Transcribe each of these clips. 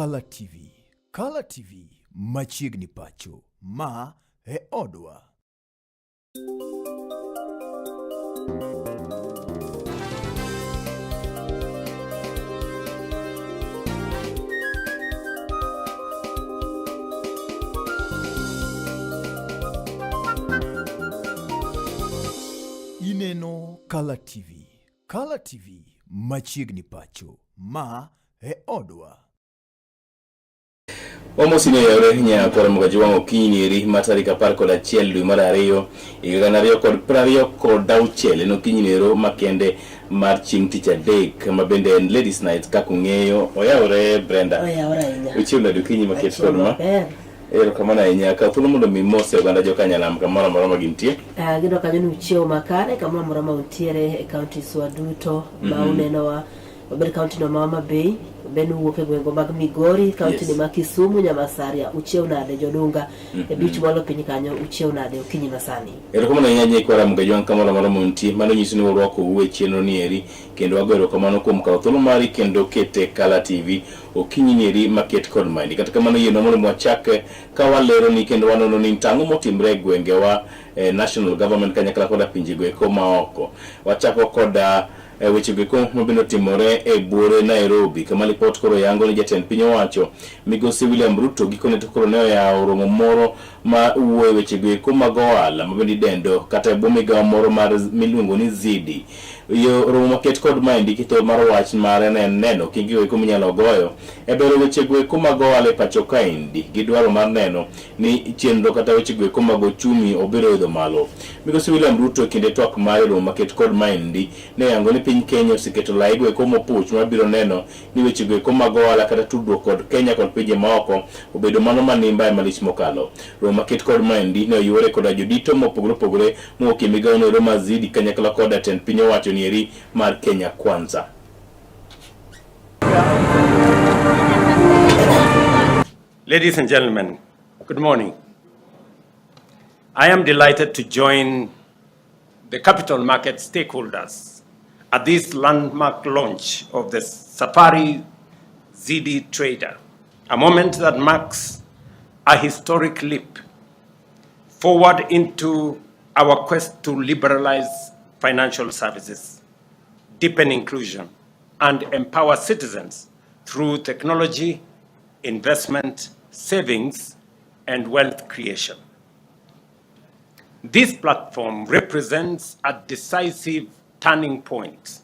Kala TV. Kala TV machiegni pacho. Ma e odwa. Ineno Kala TV. Kala TV machiegni pacho. Ma e odwa. Wamosi ni oyawre nya koro moga jiwang' okinyi eri ma tarik 11 dwe mar ariyo higa 2026 en okinyi nero makende mar chieng' tich adek ma bende en ladies night kaka ung'eyo oyawre Brenda. Oyawre ahinya. Uchiew nade okinyi maket Achiew kod ma? maber. Erokamano ahinya. Kaw thuolo mondo mi mose oganda jokanyanam kamoro amora ma gintie. Ah, gino kanyo ni uchiew makare kamoro amora ma untiere e counties wa duto ma unenowa obed county no ma Homa Bay obed ni uwuok e gwenge mag Migori county ni ma Kisumu Nyamasaria uchiew nade jodunga e beach mwalo piny kanyo uchiew nade okinyi masani. Erokamano ahinya nyikwa Ramogi Ajwang' kamoro amora muntie. Mano nyiso ni warwakou e chenro ni eri kendo wago erokamano kuom kawo thuolo mari kendo kete Kala TV okinyi ni eri maket kod maendi. Kata kamano yienwa mondo wachak ka walero ni kendo wanono ni tang'o motimre e gwengewa e national government kanyakla koda pinjego eko maoko. Wachako koda e weche go eko mabende otimore e buore Nairobi kama lipot koro yango ni jatend piny owacho migosi William Ruto gikone to koro ne oyawo romo moro ma wuoyo e weche go eko mag ohala ma bende idendo kata e bwo migawo moro mar miluongo ni Zidi. Yo romo maket kod maendi kitho mar wach mare ne en neno okenge go eko minyalo goyo e bero weche go eko mag ohala e pacho kaendi gi dwaro mar neno ni chenro kata weche go eko mag ochumi obiro idho malo. Migosi William Ruto e kinde twak mare e romo maket kod maendi ne oyango ni piny Kenya oseketo lai go eko mopuch mabiro neno ni weche go eko mag ohala kata tudruok kod Kenya kod pinje maoko obedo mano manimba e malich mokalo. Romo maket kod maendi ne oyuore koda jodito mopogore opogore mowuok e migawo no ero mar Zidi kanyakla koda tend piny owacho nieri mar Kenya Kwanza. Ladies and gentlemen, good morning. I am delighted to join the capital market stakeholders at this landmark launch of the Safari Ziidi Trader, a moment that marks a historic leap forward into our quest to liberalize financial services, deepen inclusion, and empower citizens through technology, investment, savings, and wealth creation. This platform represents a decisive turning point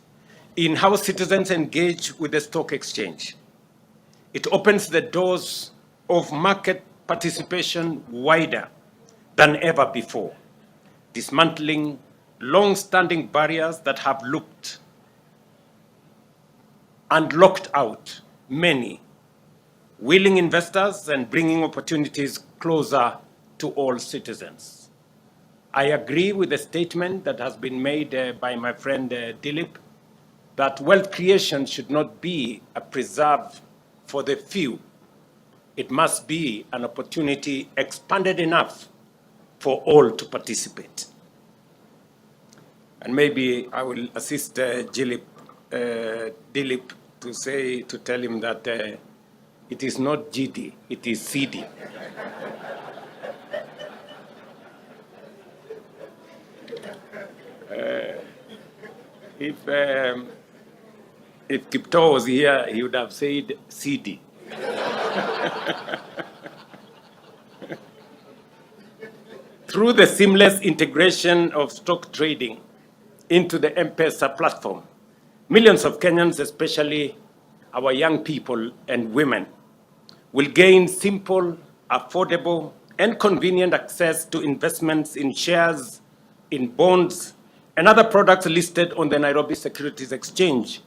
in how citizens engage with the stock exchange. It opens the doors of market participation wider than ever before, dismantling long-standing barriers that have looked and locked out many willing investors and bringing opportunities closer to all citizens. I agree with the statement that has been made by my friend Dilip that wealth creation should not be a preserve for the few. It must be an opportunity expanded enough for all to participate. And maybe I will assist Dilip to tell him that it is not GD, it is CD. If Kiptoo was here, he would have said CD. Through the seamless integration of stock trading into the M-Pesa platform, millions of Kenyans, especially our young people and women, will gain simple, affordable, and convenient access to investments in shares, in bonds, and other products listed on the Nairobi Securities Exchange,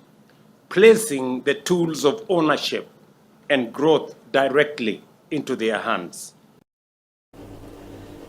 placing the tools of ownership and growth directly into their hands.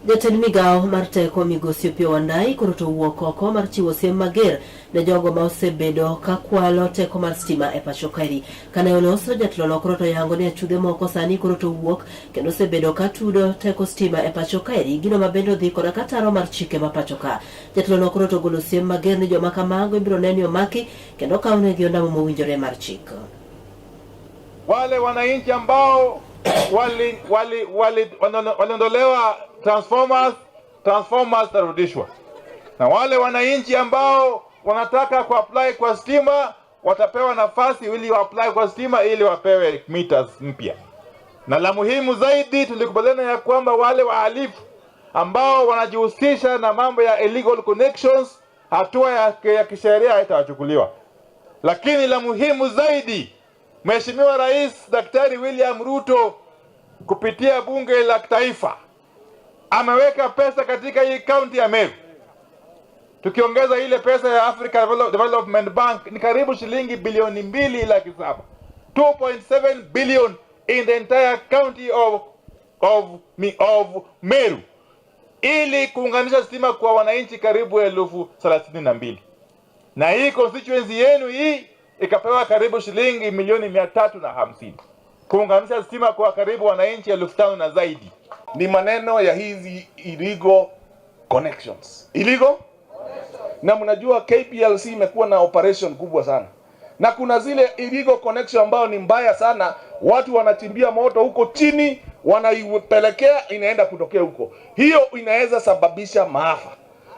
Jatend migawo mar teko migosi Opiyo Wandayi koro to owuok oko mar chiwo siem mager ne jogo ma osebedo ka kwalo teko mar stima e pacho kaeri. Kane oloso, jatelono koro to oyango ni achudhe moko sani koro to owuok kendo osebedo ka tudo teko stima e pacho kaeri, gino ma bende odhi koda ka taro mar chike ma pacho ka. Jatelono koro to ogolo siem mager ni joma kamago ibiro ne ni omaki kendo okawnegi ondamo mowinjore mar chik. Wale wananchi ambao waliondolewa transformers, transformers zitarudishwa, na wale wananchi ambao wanataka kuapply kwa stima watapewa nafasi ili wa-apply kwa stima ili wapewe meters mpya. Na la muhimu zaidi, tulikubaliana ya kwamba wale wahalifu ambao wanajihusisha na mambo ya illegal connections, hatua ya kisheria itawachukuliwa. Lakini la muhimu zaidi, Mheshimiwa Rais Daktari William Ruto kupitia Bunge la Taifa ameweka pesa katika hii kaunti ya Meru. Tukiongeza ile pesa ya Africa Development Bank ni karibu shilingi bilioni 2 laki 7, 2.7 billion in the entire county of Meru ili kuunganisha stima kwa wananchi karibu 32,000, na hii constituency yenu hii ikapewa karibu shilingi milioni 350 kuunganisha stima kwa karibu wananchi 5,000 na zaidi. Ni maneno ya hizi illegal connections. Illegal? Na mnajua KPLC imekuwa na operation kubwa sana, na kuna zile illegal connection ambayo ni mbaya sana. Watu wanachimbia moto huko chini, wanaipelekea inaenda kutokea huko, hiyo inaweza sababisha maafa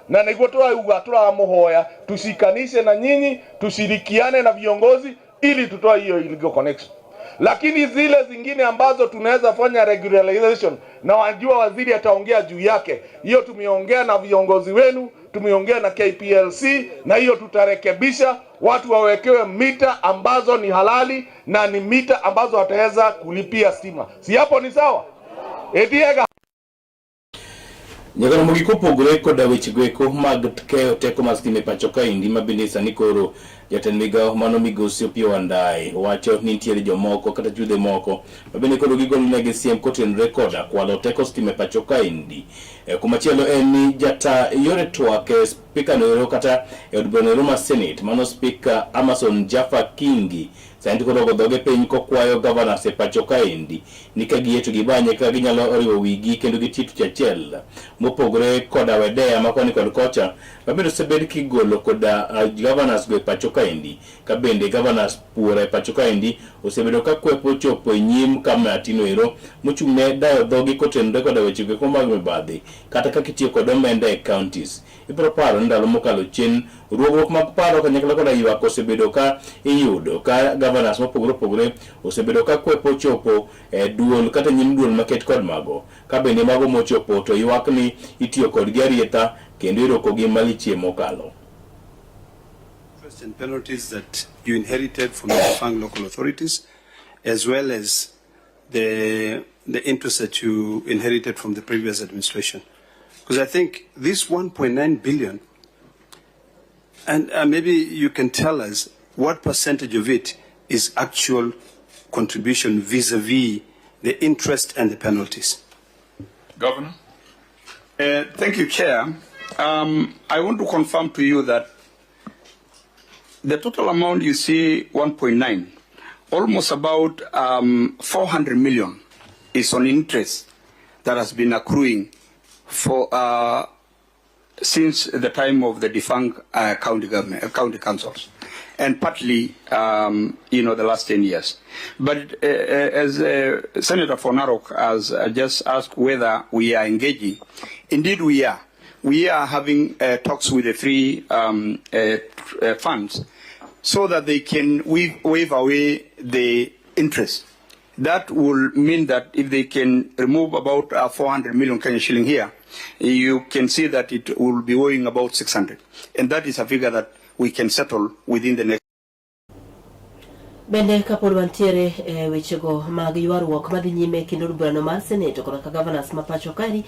na niguo turauga turamuhoya tushikanishe na nyinyi, tushirikiane na viongozi ili tutoe hiyo illegal connection. Lakini zile zingine ambazo tunaweza fanya regularization, na wajua waziri ataongea juu yake, hiyo tumeongea na viongozi wenu, tumeongea na KPLC, na hiyo tutarekebisha, watu wawekewe mita ambazo ni halali na ni mita ambazo wataweza kulipia stima. Si hapo ni sawa? Etiega. Nyakano mogik opogore koda weche goeko mag keyo teko mar stima e pacho kaendi, ma bende sani koro jatend migawo mano migosi Opiyo Wandayi wacho ni nitiere jomoko kata chudhe moko ma bende koro gigolo negi siem kotenore koda kwalo teko stima e pacho kaendi. Kumachielo en ni jata yore twak e spika noero kata e od bura noero mar Senate, mano spika Amason Jaffa Kingi, sani koro ogo dhoge piny kokwayo governors e pacho kaendi ni ka giyie to gibanye kaka ginyalo riwo wigi kendo giti tich achiel mopogore koda wedeya ma koni kod kocha ma bende osebed kigolo koda governors go e pacho kaendi, ka bende governors puora e pacho kaendi osebedo ka kwepo chopo e nyim kamati ero mochung' ne dayo dhogi kotenore koda weche goeko mag mibadhi kata kaka itiyo kod omenda e counties. Ibiro paro ni ndalo mokalo chien ruogruok mag paro kanyakla koda ywak osebedo ka iyudo ka governors mopogore opogore osebedo ka kwepo chopo e duol kata nyim duol maket kod mago, ka bende mago mochopo to ywak ni itiyo kodgi arietha kendo irokogi malichie mokalo. Interest and penalties that you inherited from the defunct local authorities, as well as the interest that you inherited from the previous administration. Because I think this 1.9 billion, and maybe you can tell us what percentage of it is actual contribution vis-a-vis the interest and the penalties. Governor? Thank you, Chair. I want to confirm to you that the total amount you see, 1.9, almost about 400 million is on interest that has been accruing for since the time of the defunct county government, county councils, and partly, the last 10 years. But as Senator for Narok has just asked whether we are engaging, indeed we are. We are having talks with the three funds so that they can waive away the interest. That will mean that if they can remove about 400 million Kenya shilling here, you can see that it will be owing about 600. And that is a figure that we can settle within the next Bende kapod wantiere e wechego mag ywaruok madhi nyime e kind od burano mar Senate koda ka governors ma pacho kaeri,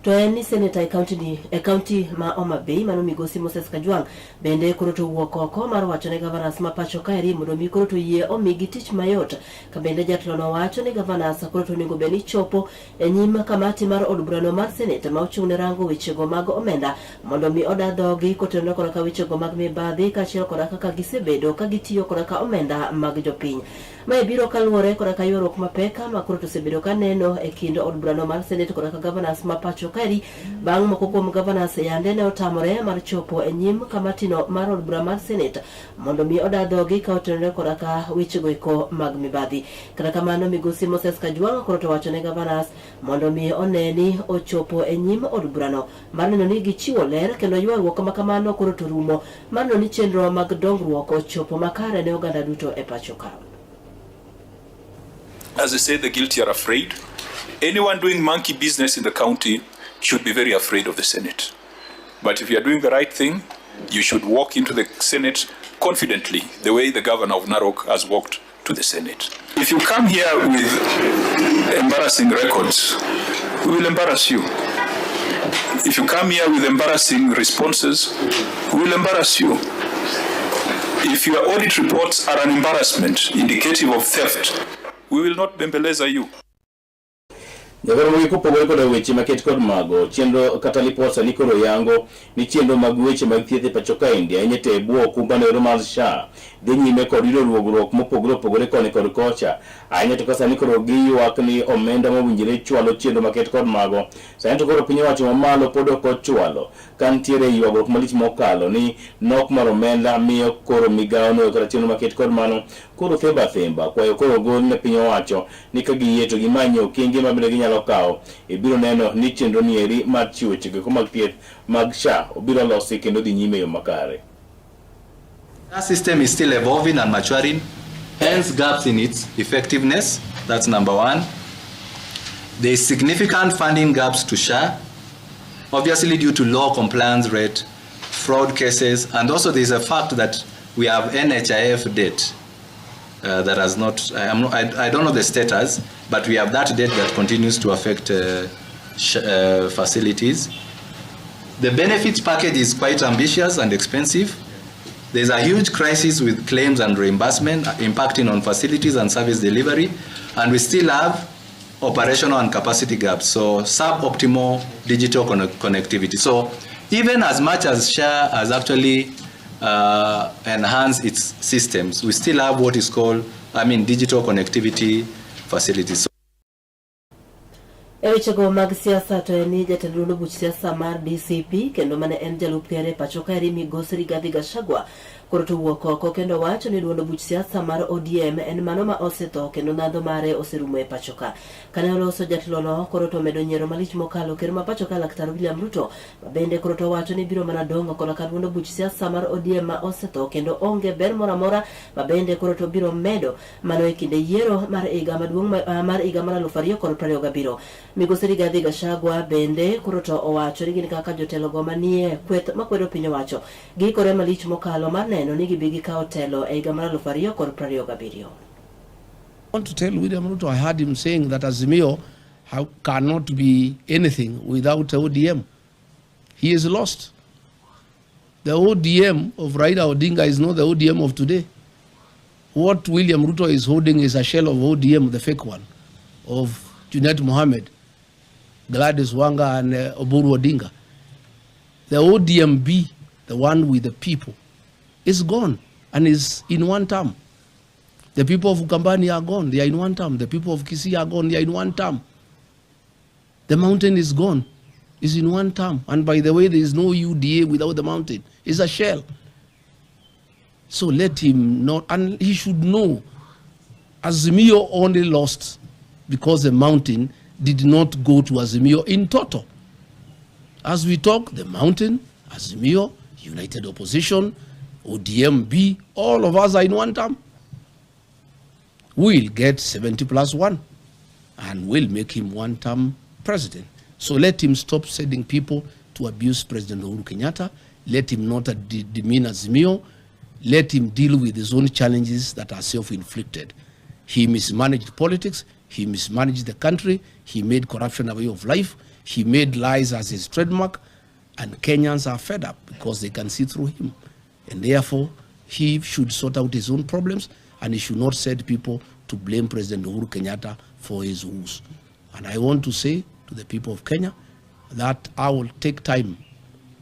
to en ni seneta e kaunti ni e kaunti ma Homa Bay, mano migosi Moses Kajwang', bende koro to wuok oko mar wacho ne governors ma pacho kaeri mondo mi koro to yie omigi tich mayot, ka bende jatelono wacho ni governors koro to onego bed ni chopo e nyim kamati mar od burano mar Senate ma ochung' ne rango wechego mag omenda mondo mi oda dhogi kotenore koda ka wechego mag mibadhi kaachiel koda kaka gisebedo ka gitiyo koda ka omenda mag. mag jopiny. Mae biro kaluwore koda ka ywaruok mapek ma koro to osebedo ka neno e kind od burano mar Senate koda ka governors ma pacho kaeri bang' moko kuom governors yande ne otamore mar chopo e nyim kamatino mar od bura mar Senate mondo mi oda dhogi ka otenore koda ka wechego eko mag mibadhi. Kata kamano migosi Moses Kajwang' koro to wacho ne governors mondo mi one ni ochopo e nyim od burano mar neno ni gichiwo ler kendo ywaruok ma kamano koro to rumo mar neno ni chenro mag dongruok ochopo makare ne oganda duto e pacho ka. As I say, the guilty are afraid. Anyone doing monkey business in the county should be very afraid of the Senate. But if you are doing the right thing, you should walk into the Senate confidently, the way the governor of Narok has walked to the Senate. If you come here with embarrassing records, we will embarrass you. If you come here with embarrassing responses, we will embarrass you. If your audit reports are an embarrassment, indicative of theft, we will not bembeleza you. Jagoro mogik kopogore koda weche maket kod mago, chenro kata lipot sani koro yango ni chenro mag weche mag thieth e pacho kaendi ahinya to e bwo okumba noero mar SHA dhi nyime kod yudo ruogruok mopogore opogore koni kod kocha ahinya to ka sani koro giywak ni omenda mowinjore chwalo chenro maket kod mago sani to koro piny owacho mamalo pod ok ochwalo ka nitiere ywagruok malich mokalo ni nok mar omenda miyo koro migawo no kata chenro maket kod mano koro themba themba kwayo koro gol ne piny owacho ni ka giyie to gimany okenge ma bende ginyalo kawo ibiro neno ni chenro nieri mar chiwo chike mag thieth mag SHA obiro losi kendo dhi nyime e yo makare. That system is still evolving and maturing, hence gaps in its effectiveness. That's number one. There is significant funding gaps to SHA, obviously due to low compliance rate, fraud cases, and also there's a fact that we have NHIF debt that has not, I, am not, I don't know the status, but we have that debt that continues to affect facilities. The benefits package is quite ambitious and expensive. There's a huge crisis with claims and reimbursement impacting on facilities and service delivery, and we still have operational and capacity gaps, so suboptimal digital connectivity. So even as much as SHA has actually enhanced its systems, we still have what is called, I mean, digital connectivity facilities. E wechego mag siasa to en ni jatend duond buch siasa mar DCP kendo mane en jalup ker e pacho kaeri migosi Rigathi Gachagua koro to wuok oko kendo wacho ni duond buch siasa mar ODM en mano ma osetho kendo ndhadho mare oserumo e pacho ka. Kane oloso jatelono koro to omedo nyiero malich mokalo ker ma pacho ka Laktar William Ruto ma bende koro to wacho ni biro mana dong'o koda ka duond buch siasa mar ODM ma osetho kendo onge ber moro amora ma bende koro to biro medo mano e kinde yiero mar higa maduong' mar higa mar 2027. Migosi Rigathi Gachagua bende koro to owacho ni gin kaka jotelogo manie kweth makwedo piny owacho giikore malich mokalo mar neno ni gibi gikawo telo e higa mar 2027. I want to tell William Ruto, I heard him saying that Azimio cannot be anything without ODM. He is lost. The ODM of Raila Odinga is not the ODM of today. What William Ruto is holding is a shell of ODM, the fake one, of Junet Mohammed, Gladys Wanga, and Oburu Odinga. The ODMB, the one with the people, is gone and is in one term. The people of Ukambani are gone. They are in one term. The people of Kisii are gone. They are in one term. The mountain is gone. It's in one term. And by the way, there is no UDA without the mountain. It's a shell. So let him not, and he should know, Azimio only lost because the mountain did not go to Azimio in total. As we talk, the mountain, Azimio, United Opposition, ODMB, all of us are in one term. We'll get 70 plus 1 and we'll make him one-term president. So let him stop sending people to abuse President Uhuru Kenyatta. Let him not demean Azimio. Let him deal with his own challenges that are self-inflicted. He mismanaged politics. He mismanaged the country. He made corruption a way of life. He made lies as his trademark. And Kenyans are fed up because they can see through him. And therefore, he should sort out his own problems, and he should not send people to blame President Uhuru Kenyatta for his woes. And I want to say to the people of Kenya that I will take time.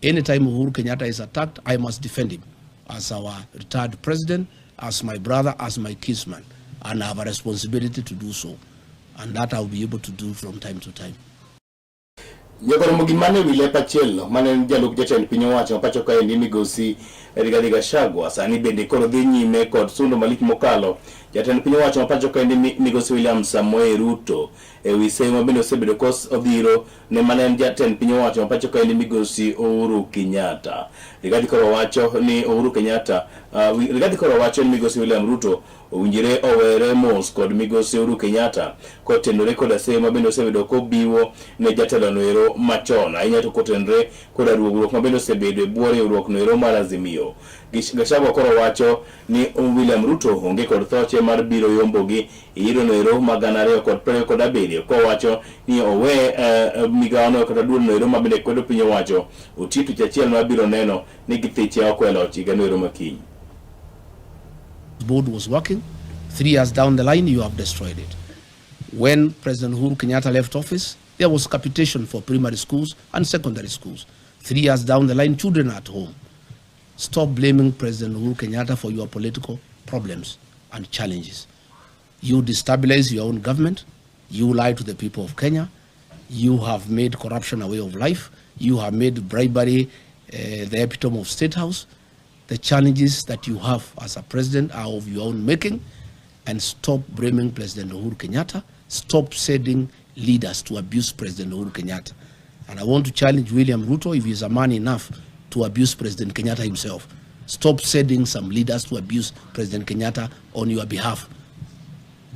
Anytime Uhuru Kenyatta is attacked, I must defend him as our retired president, as my brother, as my kinsman, and I have a responsibility to do so. And that I'll be able to do from time to time. Nyakoromo gima ne wi lep achiel mane en jalup jatend piny owacho ma pacho kaendi migosi Rigathi Gachagua sani bende koro dhi nyime kod sundo malich mokalo jatend piny owacho ma pacho kaendi migosi William Samoei Ruto e wi seyo ma bende osebedo kodhiro ne mane en jatend piny owacho ma pacho kaendi migosi Uhuru Kenyatta. Rigathi koro wacho ni Uhuru Kenyatta Rigathi koro wacho ni migosi William Ruto owinjore owere mos kod migosi Uhuru Kenyatta kotenore koda seyo ma bende osebedo kobiwo ne jatelo noero machon ahinya to kotenore koda ruogruok ma bende osebedo e bwo riwruok noero mar Azimio. Gachagua koro wacho ni William Ruto onge kod thoche mar biro yombogi e yiero noero ma 2027 kowacho ni owe migawono kata duol noero ma bende kwedo piny owacho oti tich achiel ma biro neno ni githiche oko e loch higa noero makiny. Board was working. 3 years down the line, you have destroyed it. When President Uhuru Kenyatta left office, there was capitation for primary schools and secondary schools. 3 years down the line, children are at home. Stop blaming President Uhuru Kenyatta for your political problems and challenges. You destabilize your own government. You lie to the people of Kenya. You have made corruption a way of life. You have made bribery the epitome of State House. The challenges that you have as a president are of your own making, and stop blaming President Uhuru Kenyatta. Stop sending leaders to abuse President Uhuru Kenyatta. And I want to challenge William Ruto, if he's a man enough, to abuse President Kenyatta himself. Stop sending some leaders to abuse President Kenyatta on your behalf.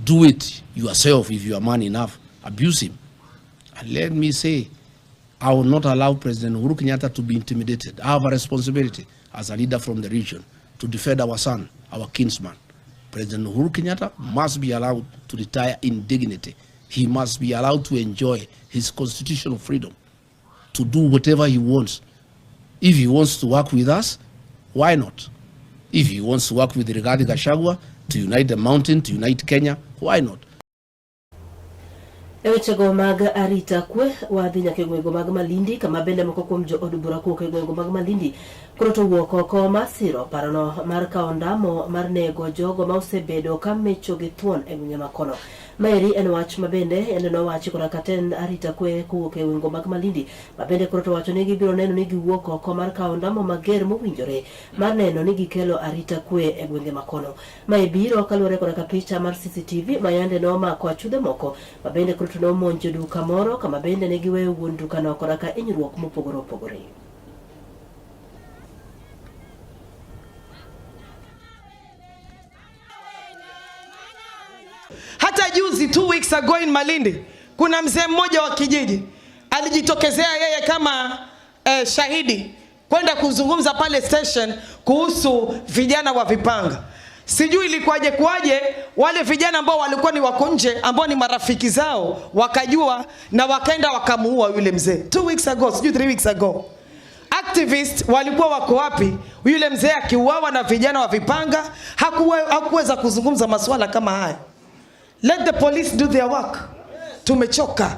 Do it yourself if you are man enough. Abuse him. And let me say, I will not allow President Uhuru Kenyatta to be intimidated. I have a responsibility as a leader from the region to defend our son, our kinsman. President Uhuru Kenyatta must be allowed to retire in dignity. He must be allowed to enjoy his constitutional freedom, to do whatever he wants. If he wants to work with us, why not? If he wants to work with Rigathi Gachagua to unite the mountain, to unite Kenya, why not? E wechego mag arita kwe, wadhi nyaka e gwenge mag Malindi, kama bende moko kuom jo od bura kowuok e gwenge mag Malindi koro to wuok oko mar siro parono mar kawo ndamo mar nego jogo ma osebedo ka mecho gi thuon e gwenge makono. Maeri en wach ma bende en nowachi koda ka tend arita kwe kowuok e gwenge mag Malindi, ma bende koro to wacho ni gibiro neno ni giwuok oko mar kawo ndamo mager mowinjore mar neno ni gikelo arita kwe e gwenge makono. Mae biro kaluwore koda ka picha mar CCTV ma yande nomako achudhe moko ma bende koro to nomonjo duka moro kama bende ne giweyo wuon dukano koda ka hinyruok mopogore opogore. Hata juzi 2 weeks ago in Malindi kuna mzee mmoja wa kijiji alijitokezea yeye kama shahidi kwenda kuzungumza pale station kuhusu vijana wa vipanga. Sijui ilikuwaje kuwaje wale vijana ambao walikuwa ni wako nje ambao ni marafiki zao wakajua na wakaenda wakamuua yule mzee. 2 weeks ago, sijui 3 weeks ago. Activists walikuwa wako wapi? Yule mzee akiuawa na vijana wa vipanga hakuweza kuzungumza masuala kama haya. Let the police do their work. Tumechoka.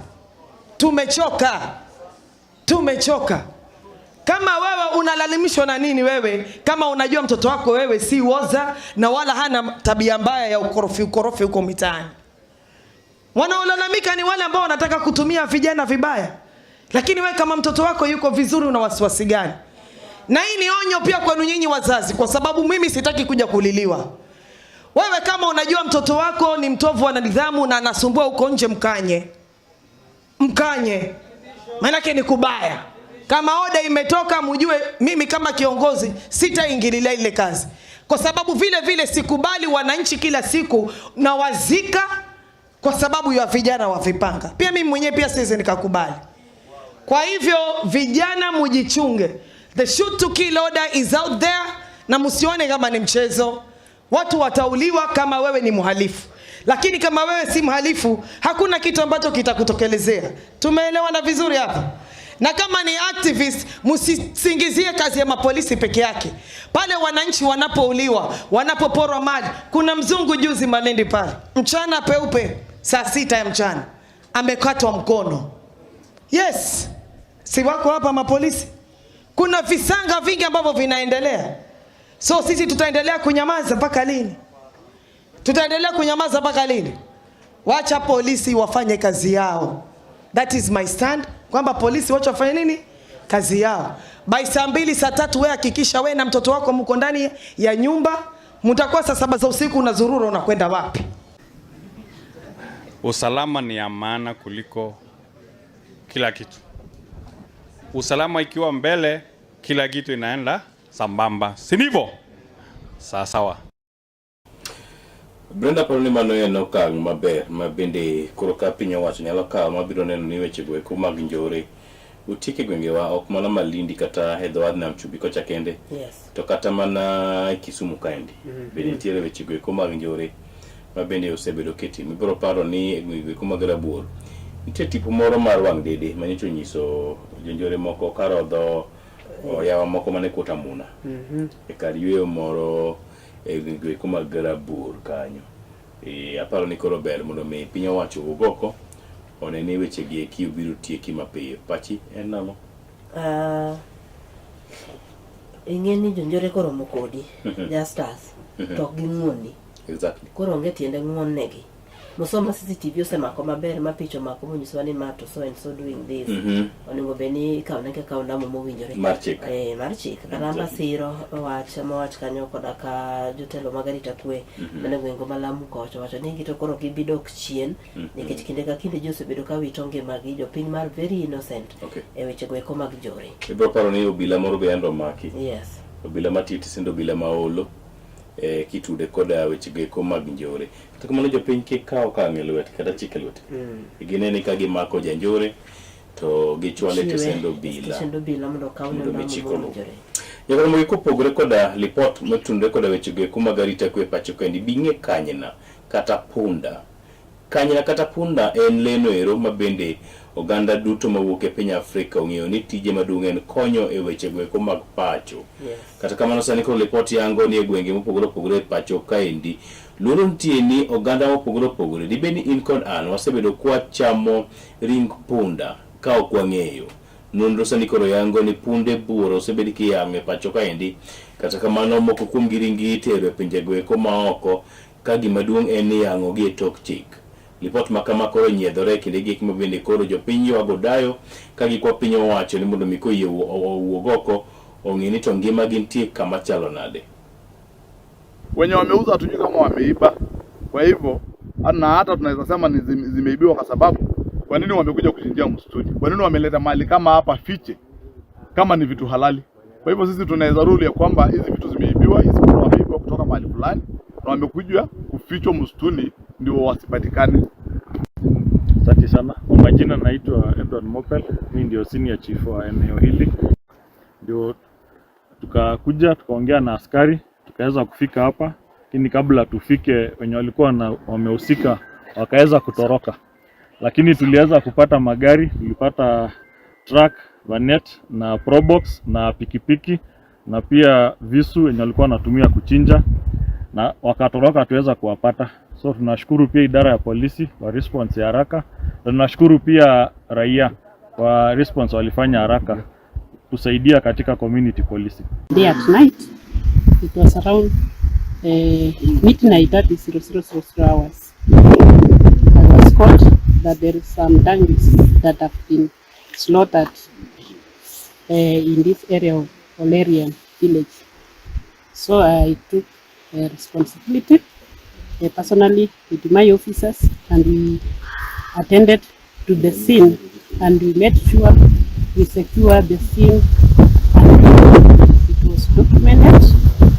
Tumechoka. Tumechoka. Kama wewe unalalamishwa na nini wewe? Kama unajua mtoto wako wewe si woza na wala hana tabia mbaya ya ukorofi ukorofi huko mitaani. Wanaolalamika ni wale ambao wanataka kutumia vijana vibaya. Lakini wewe kama mtoto wako yuko vizuri una wasiwasi gani? Na hii ni onyo pia kwenu nyinyi wazazi, kwa sababu mimi sitaki kuja kuliliwa. Wewe kama unajua mtoto wako ni mtovu wa nidhamu na anasumbua huko nje, mkanye. Mkanye. Maana ni kubaya. Kama oda imetoka mjue mimi kama kiongozi sitaingililia ile kazi. Kwa sababu vile vile sikubali wananchi kila siku na wazika kwa sababu ya vijana wa vipanga. Pia mimi mwenyewe pia siwezi nikakubali. Kwa hivyo vijana mujichunge. The shoot to kill order is out there na msione kama ni mchezo. Watu watauliwa kama wewe ni mhalifu. Lakini kama wewe si mhalifu, hakuna kitu ambacho kitakutokelezea. Tumeelewana vizuri hapa? Na kama ni activist, msisingizie kazi ya mapolisi peke yake. Pale wananchi wanapouliwa, wanapoporwa mali. Kuna mzungu juzi Malindi pale, mchana peupe, saa 6 ya mchana, amekatwa mkono. Yes, si wako hapa mapolisi? Kuna visanga vingi ambavyo vinaendelea. So sisi tutaendelea kunyamaza mpaka lini? Tutaendelea kunyamaza mpaka lini? Wacha polisi wafanye kazi yao. That is my stand, kwamba polisi wacha wafanye nini? Kazi yao. By saa 2 saa 3, wewe hakikisha wewe na mtoto wako mko ndani ya nyumba. Mtakuwa saa 7 za usiku unazurura, unakwenda wapi? Usalama ni ya maana kuliko kila kitu. Usalama ikiwa mbele, kila kitu inaenda sambamba, si ndivyo? Sawa sawa. Brenda, paro ni mano en okang' maber ma bende koro ka piny owacho nyalo kawo mabiro neno ni wechego eko mag njore otiek e gwengewa, ok mana Malindi kata e dho wadh nam chumbi kocha kende, to kata mana Kisumu kaendi bende nitiere wechego eko mag njore ma bende osebedo kitimo. Ibiro paro ni e gwengego eko mag Rabuor nitie tipo moro mar wang' dede manyocha onyiso jonjore moko karodho oyawa moko mane kuot amuna e kar yweyo moro e gwengego eko mag Rabuor kanyo. Aparo ni koro ber mondo mi piny owacho owuog oko one ni wechegi eki obiro tieki mapiyo. Pachi en nang'o? Ing'e ni jonjore koromo kodi, Justus, to ok ging'uonni. Koro onge tiende ng'uon negi. Musoma CCTV osemako maber ma picha omako monyisowa ni ma to so and so doing this. Onego bed ni ikawo ne kaka ondamo mowinjore. Mar chik. Mar chik. Kata masiro wach mowach kanyo koda ka jotelo mag arita kwe mane gwenge ma Lamu kocha wacho ni gito koro gibi dok chien nikech kinde ka kinde ji osebedo ka wito ngimagi, jopiny mar very innocent e wechego eko mag njore. Ibiro paro ni obila moro be yande omaki. Yes. Obila matiyo tisend obila ma olo kitude koda wechego eko mag njore. Kata kamano jopiny kik kaw okang' e lwetgi kata chik e lwetgi. Gine ni ka gimako janjore to gichwale e Chiwe tesend obila. Tesend obila mondo okaw Mondo mi ondamo chik oluw. mowinjore. Nyaka kopogore koda lipot motenore koda wechego eko mag arita kwe e pacho kaendi, bing'e kanyna kata punda. Kanyna kata punda en leno ero ma bende oganda duto mawuok e piny Afrika ong'eyo ni tije maduong' en konyo e wechego eko mag pacho. Kata kamano sani koro lipot yango ni e gwenge mopogore opogore e pacho kaendi luoro nitie ni oganda mopogore opogore dibed ni in kod an wasebedo kwachamo ring punda ka ok wang'eyo. Nonro sani koro yango ni punde buoro osebed kiyang'o e pacho kaendi. Kata kamano moko kuom gi ring gi itero e pinjego eko maoko ka gima duong' en ni yang'o gi e tok chik. Lipot ma kama koro nyiedhore e kinde gik ma bende koro jopiny ywago dayo ka gikwa piny owacho ni mondo mi koyie owuog oko ong'e ni to ngima gi nitie kama chalo nade. Wenye wameuza hatujui kama wameiba, kwa hivyo na hata tunaweza sema ni zimeibiwa kwa sababu kwa nini wamekuja kuchinjia msituni? Kwa nini wameleta mali kama hapa fiche kama ni vitu halali? Kwa hivyo sisi tunaweza rule ya kwamba hizi vitu zimeibiwa, hizi vitu wameibiwa kutoka mahali fulani na wamekuja kufichwa msituni ndio wasipatikane. Asante sana. Kwa majina naitwa Edward Mopel, mimi ndio senior chief wa eneo hili. Ndio tukakuja tukaongea na askari tukaweza kufika hapa, lakini kabla tufike wenye walikuwa na wamehusika wakaweza kutoroka, lakini tuliweza kupata magari, tulipata truck, vanet na probox na pikipiki na pia visu wenye walikuwa wanatumia kuchinja na wakatoroka, tuweza kuwapata. So tunashukuru pia idara ya polisi kwa response ya haraka, na tunashukuru pia raia kwa response walifanya haraka kusaidia katika community policing. Day at night, it was around midnight, that is 0000 hours. I was called that there is some donkeys that have been slaughtered in this area of Olerian village. So I took responsibility personally with my officers, and we attended to the scene, and we made sure we secured the scene and it was documented.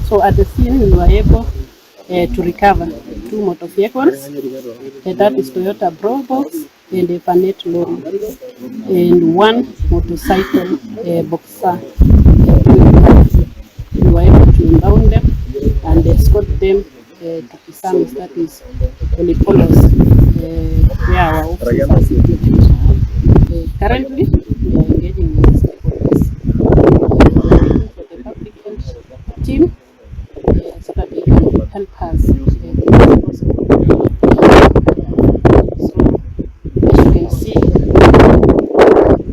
So at the scene we were able to recover 2 motor vehicles, that is Toyota Probox and a Vanet lorry, and 1 motorcycle Boxer. We were able to impound them and escort them to Kisamis, that is Olepolos, where our offices are situated. Currently, we are engaging with stakeholders. We are waiting for the public health team so that they can help us with this process. So, as you can see,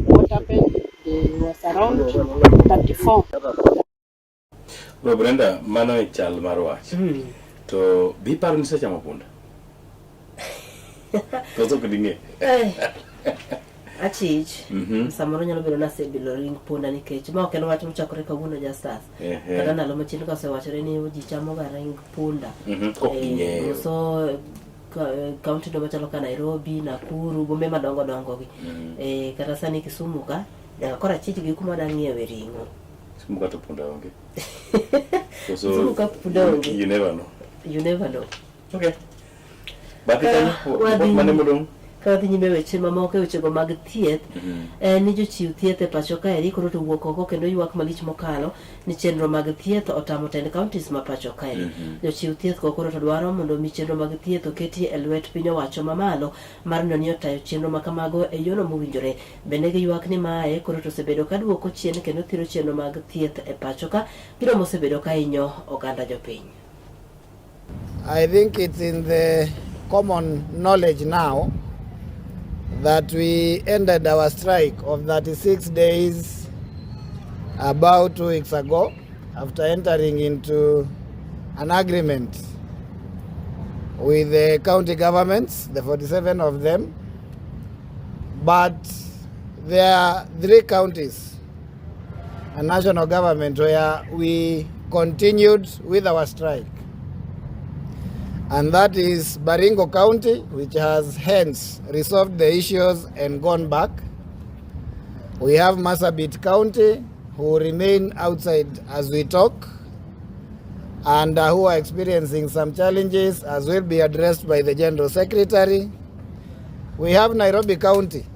what happened, there was around 34. Bro Brenda, mano e chal mar wach. To bi paro ni isechamo punda? Koso ok ding'e? Eh, achich samoro nyalo bedo ni asebilo ring punda nikech ma ok en wach mochakore kawuono Justus. Kata ndalo machien ka osewachore ni ji chamoga ring punda. Ok ging'eyo. So kaunti no machalo ka Nairobi, Nakuru, bombe madongo dongo gi. Kata sani Kisumu ka nyaka koro achich gi kuma dang' ng'iewe ring'o. Kisumu ka to punda onge. Koso Kisumu ka punda onge. You never know. You never know. Okay. Bathe kanyo, Wadhi- mane modong'? Ka wadhi nyime weche mamoko e wechego mag thieth, en ni jochiw thieth e pacho kaeri koro to wuok oko kendo ywak malich mokalo ni chenro mag thieth otamo tend counties ma pacho kaeri. Jochiw thieth go koro to dwaro mondo mi chenro mag thieth oketi e lwet piny owacho mamalo mar neno ni otayo chenro ma kamago e yono mowinjore. Bende giywak ni mae koro to osebedo ka duoko chien kendo thiro chenro mag thieth e pacho ka, gino mosebedo ka hinyo oganda jopiny. I think it's in the common knowledge now that we ended our strike of 36 days about 2 weeks ago after entering into an agreement with the county governments, the 47 of them. But there are 3 counties and national government where we continued with our strike. And that is Baringo County, which has hence resolved the issues and gone back. We have Marsabit County, who remain outside as we talk, and who are experiencing some challenges, as will be addressed by the General Secretary. We have Nairobi County,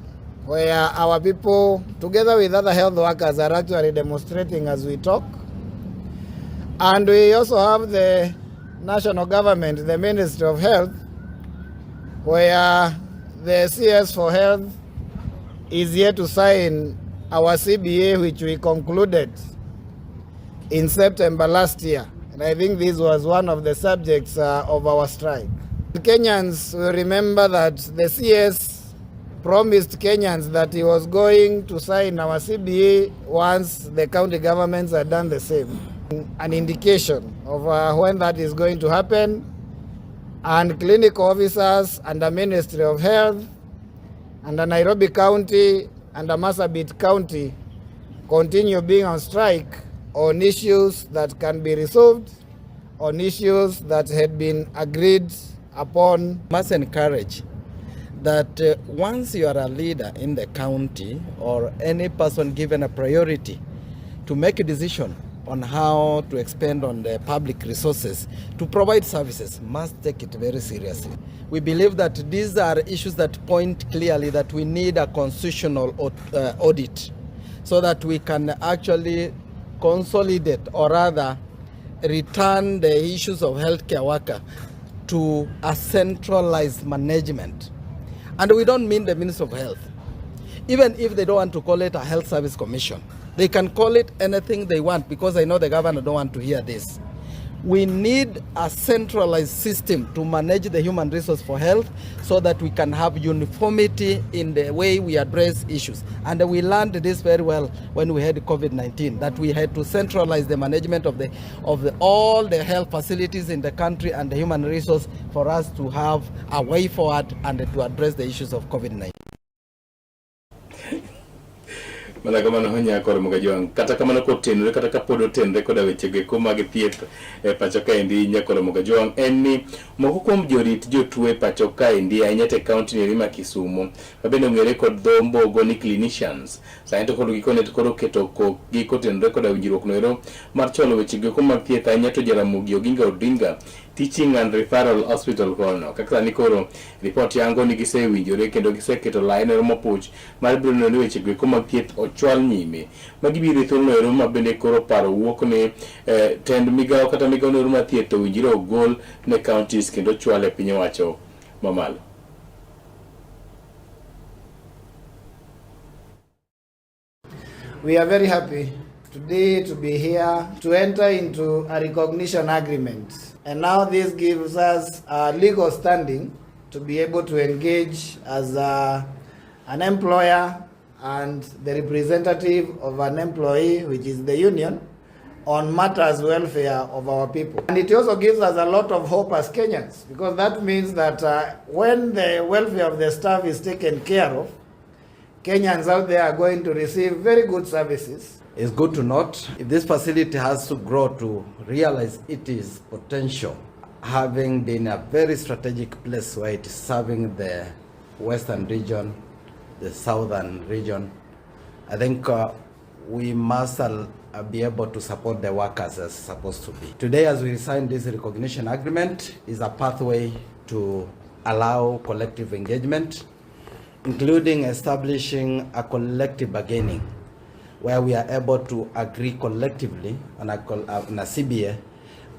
where our people, together with other health workers, are actually demonstrating as we talk. And we also have the national government, the Ministry of Health, where the CS for Health is yet to sign our CBA, which we concluded in September last year. And I think this was one of the subjects of our strike. Kenyans will remember that the CS promised Kenyans that he was going to sign our CBA once the county governments had done the same. An indication of when that is going to happen, and clinical officers and the Ministry of Health and the Nairobi County and the Marsabit County continue being on strike on issues that can be resolved, on issues that had been agreed upon. Must encourage that once you are a leader in the county or any person given a priority to make a decision on how to expend on the public resources to provide services, must take it very seriously. We believe that these are issues that point clearly that we need a constitutional audit so that we can actually consolidate, or rather return the issues of healthcare worker to a centralized management. And we don't mean the Ministry of Health. Even if they don't want to call it a health service commission, they can call it anything they want, because I know the governor don't want to hear this. We need a centralized system to manage the human resource for health so that we can have uniformity in the way we address issues. And we learned this very well when we had COVID-19, that we had to centralize the management of all the health facilities in the country and the human resource for us to have a way forward and to address the issues of COVID-19. Mana kamano honya kor Mugajwang'. Kata kamano kotenore kata kapod otenore koda wechego eko mag thieth e pacho kaendi nyakoro Mugajwang' en ni moko kuom jorit jotuo e pacho kaendi ahinya te kaunti ni ma Kisumu ma bende ong'ere kod dho mbogo ni clinicians sani to koro gikone to koro keto kokgi kotenore koda winjruok noero mar chwalo wechego eko mag thieth ahinya to Jaramogi Oginga Odinga Teaching and Referral Hospital kono. Kaka sani koro ripot yango ni gisewinjore kendo giseketo lain ero mopuch mar biro neno ni wechego eko mag thieth ochwal nyime. Magi biro e thuolono ero ma bende koro paro wuok ni tend migawo kata migawo noero mar thieth owinjore ogol ne counties kendo ochwal e piny owacho mamalo. We are very happy today to be here to enter into a recognition agreement. And now this gives us a legal standing to be able to engage as an employer and the representative of an employee, which is the union, on matters welfare of our people. And it also gives us a lot of hope as Kenyans, because that means that when the welfare of the staff is taken care of, Kenyans out there are going to receive very good services. It's good to note, if this facility has to grow to realize its potential, having been a very strategic place where it is serving the western region, the southern region, I think we must be able to support the workers as supposed to be. Today, as we sign this recognition agreement, is a pathway to allow collective engagement, including establishing a collective bargaining, where we are able to agree collectively on a CBA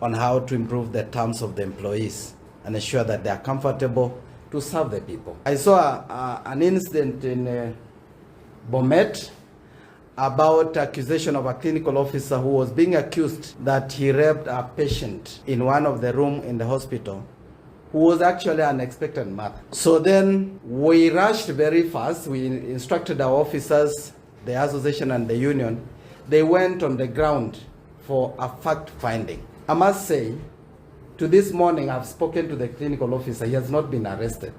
on how to improve the terms of the employees and ensure that they are comfortable to serve the people. I saw an incident in Bomet about accusation of a clinical officer who was being accused that he raped a patient in one of the rooms in the hospital, who was actually an expectant mother. So then we rushed very fast. We instructed our officers, the association and the union. They went on the ground for a fact finding. I must say, to this morning, I've spoken to the clinical officer. He has not been arrested,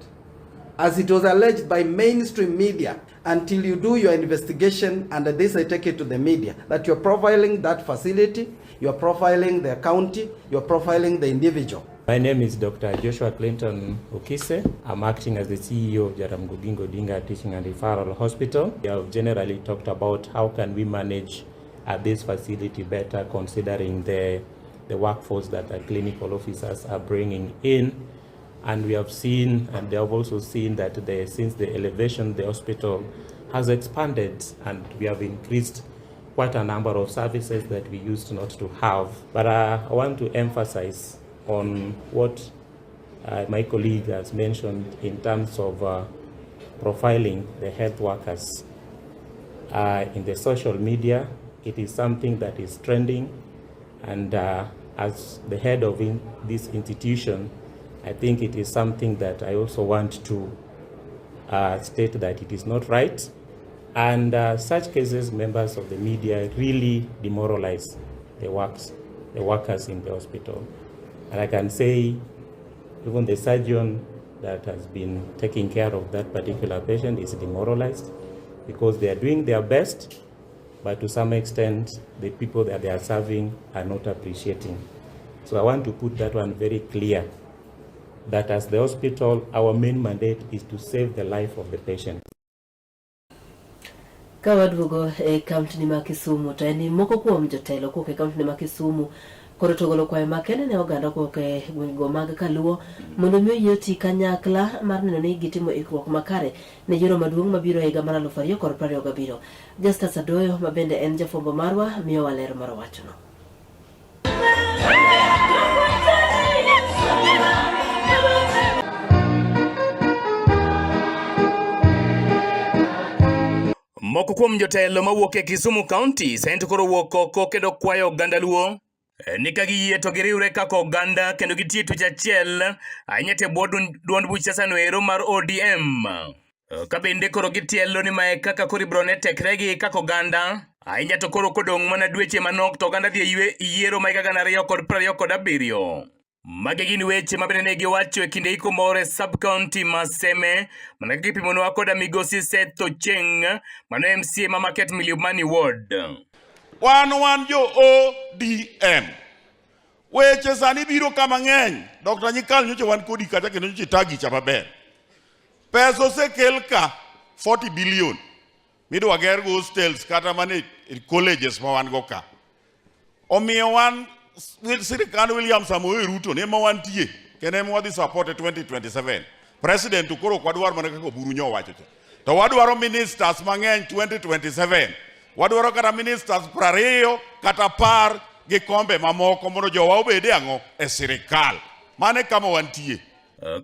as it was alleged by mainstream media. Until you do your investigation, and this I take it to the media, that you're profiling that facility, you're profiling the county, you're profiling the individual. My name is Dr. Joshua Clinton Okise. I'm acting as the CEO of Jaramogi Oginga Odinga Teaching and Referral Hospital. We have generally talked about how can we manage this facility better, considering the workforce that the clinical officers are bringing in. And we have seen, and they have also seen, that since the elevation, the hospital has expanded and we have increased quite a number of services that we used not to have. But I want to emphasize on what my colleague has mentioned in terms of profiling the health workers in the social media. It is something that is trending, and as the head of this institution, I think it is something that I also want to state that it is not right. And such cases, members of the media really demoralize the workers in the hospital. And I can say even the surgeon that has been taking care of that particular patient is demoralized, because they are doing their best, but to some extent, the people that they are serving are not appreciating. So I want to put that one very clear, that as the hospital, our main mandate is to save the life of the patient. Ka waduogo e kaunti ma Kisumu, to en moko kuom jotelo kowuok e kaunti ma Kisumu koro to ogolo kwayo makende ne oganda kowuok e gwengego mag Kaluo mondo mi oyie oti kanyakla mar neno ni gitimo ikruok makare ne yiero maduong' mabiro e higa mar 2027. Justus Adoyo ma bende en jafwambo marwa miyowa ler mar wachno. Moko kuom jotelo mawuok e Kisumu County sani koro wuok oko kendo kwayo oganda Luo ni ka giyie to giriwre kaka oganda kendo gitie twech achiel ahinya te bwo duond buch siasa no ero mar ODM. Ka bende koro gitielo ni mae kaka koro ibiro ne tekregi kaka oganda ahinya to koro kodong' mana dweche manok to oganda dhi e yiero ma higa 2027. Magi gin weche ma bende ne giwacho e kinde iko moro e sub-county ma Seme, mana kaka ipimonwa koda migosi Seth Ocheng, mano MCA ma Market Milimani Ward. Wan jo ODM. Weche sani biro kama ng'eny. Dr. Nyikal nyocha wan kodi kacha kendo nyocha itagi cha maber. Pesa osekel ka 40 billion. Midwa ger go hostels kata mana e colleges ma wan go ka. Omiyo wan sirikand William Samoei Ruto ne ma wantie kendo ema wadhi support e 2027. President to koro ok wadwar mana kaka Oburu nyo owacho cha. To wadwaro ministers mang'eny 2027. Wadwaro kata ministers 20 kata 10 gi kombe mamoko mondo jowa obede ang'o e sirikal. Mano e kama wantie.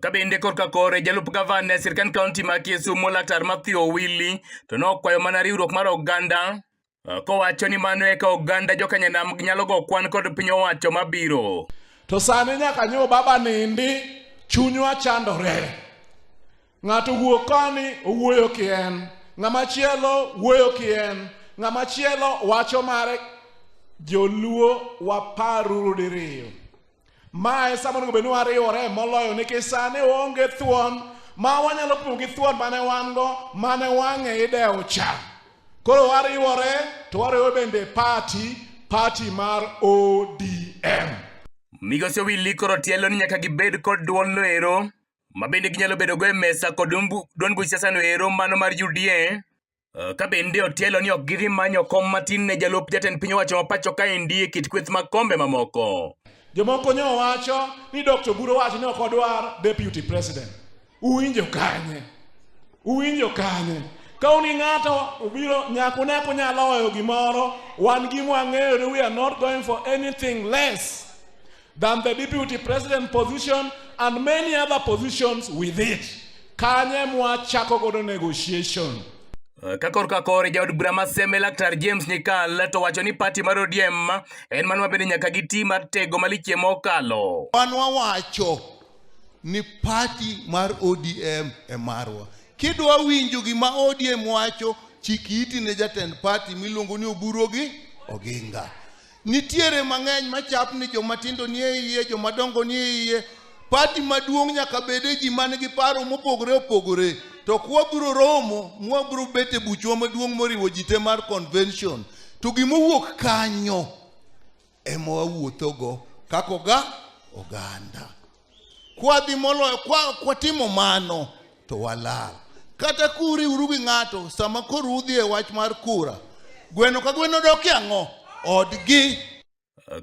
Ka bende korka kore jalup gavana e sirkand kaunti ma Kisumu Laktar Mathew Owili to nokwayo mana riwruok mar oganda kowacho ni mano eka oganda jokanyanam nyalo go kwan kod piny owacho mabiro. To sani nyaka nyo baba nindi, chunywa chandore. Ng'ato wuok koni owuoyo kien, ng'ama chielo wuoyo kien, ng'ama chielo wacho mare. Joluo waparuru diriyo. Mae sama onego bed ni wariwore moloyo nikech sani waonge thuon ma wanyalo pimo gi thuon mane wan go mane wang'e idewo cha. Koro wariwore to wariwo bende party, party mar ODM. Migosi Owili koro tielo ni nyaka gibed kod duol noero ma bende ginyalo bedo go e mesa kod duond buch siasa noero mano mar UDA. Ka bende otielo ni ok gidhi manyo kom matin ne jalup jatend piny owacho ma pacho kaendi e kit kweth mag kombe mamoko. Jomoko nyo wacho ni Dr. Oburu wacho ni ok odwar deputy president. Uwinjo kanye? Uwinjo kanye? Ka un gi ng'ato obiro nyaka une kunyalo weyo gimoro, wan gima wang'eyo ni we are not going for anything less than the deputy president position and many other positions with it. Kanye mwachako godo negotiation. Ka korka kore jaod bura ma Seme Laktar James Nyikal to wacho ni party mar ODM en mano ma bende nyaka giti mar tego malichie mokalo. Wan wawacho ni party mar ODM e marwa. Kidwa winjo gima ODM wacho, chik iti ne jatend party miluongo ni Oburu gi Oginga. Nitiere mang'eny machapni joma tindo nie iye, joma dongo nie iye. Party maduong' nyaka bede ji man gi paro mopogore opogore. To kwabiro romo, mwabiro bet e buchwa maduong' moriwo ji te mar convention. To gimowuok kanyo ema wawuothogo kaka oganda. Kwadhi moloyo, kwatimo mano to walal. Kata kuriwru gi ng'ato sama koro udhi e wach mar kura, gweno ka gweno dok e ang'o? Odgi.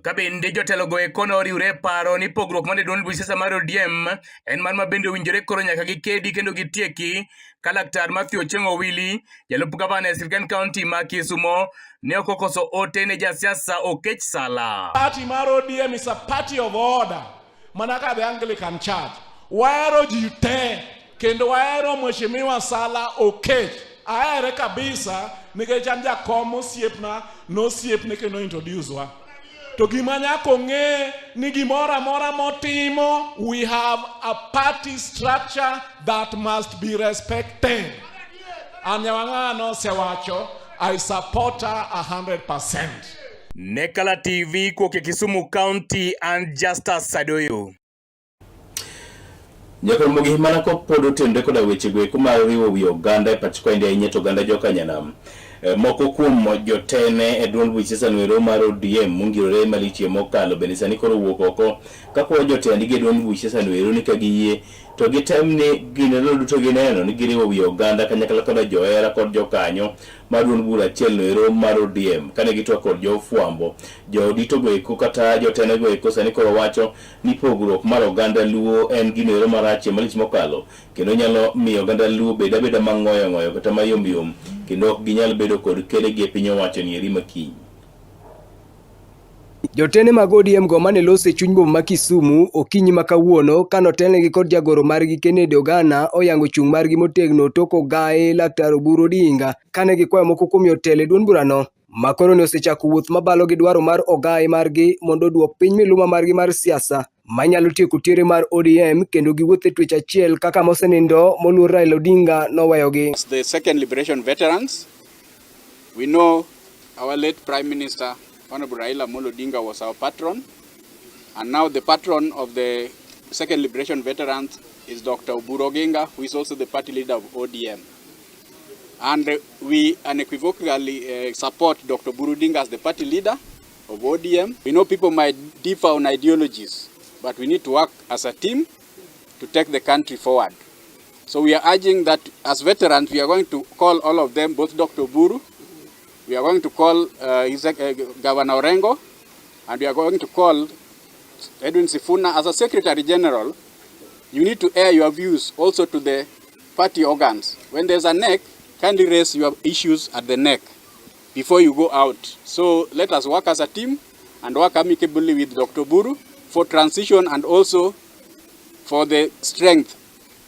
Ka bende jotelogo eko ne oriwre e paro ni pogruok man e duond buch siasa mar ODM en mano ma bende owinjore koro nyaka gikedi kendo gitieki ka Laktar Mathew Ochieng' Owili, jalup gavana e sirkand kaunti ma Kisumo, ne ok okoso ote ne jasiasa Okech Sala. Party mar ODM is a party of order. Mana ka the Anglican Church. Wahero ji te kendo wahero Mheshimiwa Sala Okech. Ahere kabisa nikech an jakom osiepna nosiepne kendo introduce wa. To gima nyaka ong'e ni gimoro amora motimo, we have a party structure that must be respected. And Nyawang'ano osewacho, I support her 100%. Ne Kala TV kuok e Kisumu County and Justus Sadoyo. Jakoromogi mana kopod otenore koda weche go eko mar riwo wi oganda e pach kaendi ahinya to oganda jokanyanam. Moko kuom jotene e duond buch siasa noero mar ODM mongirore malichie mokalo bende sani koro owuok oko kakwayo jotendgi e duond buch siasa noero ni ka giyie to gitem ni gineno duto gineno ni giriwo wi oganda kanyakla koda johera kod jokanyo mar duond bura achiel noero mar ODM kane gitwak kod jofwambo joodito go eko kata jotene go eko sani koro wacho ni pogruok mar oganda Luo en gino ero marachie malich mokalo kendo nyalo miyo oganda Luo bed abeda mang'oyo ng'oyo kata mayom yom kendo ok ginyal bedo kod kedegi e piny owacho ni eri makiny. Jotene mag ODM go mane loso e chuny boma ma Kisumu okinyi ma kawuono kanotelnegi kod jagoro margi Kennedy Ogana oyango chung' margi motegno tok ogayi Laktar Oburu Odinga kane gikwayo moko kuom jotelo e duond burano ma koro ne osechako wuoth mabalo gi dwaro mar ogayi margi mondo oduok piny miluma margi mar siasa manyalo tieko tiere mar ODM kendo giwuoth e twech achiel kaka mosenindo moluor Raila Odinga noweyogi. As the second liberation veterans, we know our late Prime Minister Honorable Raila Amolo Odinga was our patron, and now the patron of the second liberation veterans is Dr. Oburu Oginga, who is also the party leader of ODM. And we unequivocally support Dr. Oburu Odinga as the party leader of ODM. We know people might differ on ideologies, but we need to work as a team to take the country forward. So we are urging that as veterans, we are going to call all of them, both Dr. Oburu, we are going to call Governor Orengo, and we are going to call Edwin Sifuna as a Secretary General. You need to air your views also to the party organs. When there's a neck, kindly raise your issues at the neck before you go out. So let us work as a team and work amicably with Dr. Oburu for transition and also for the strength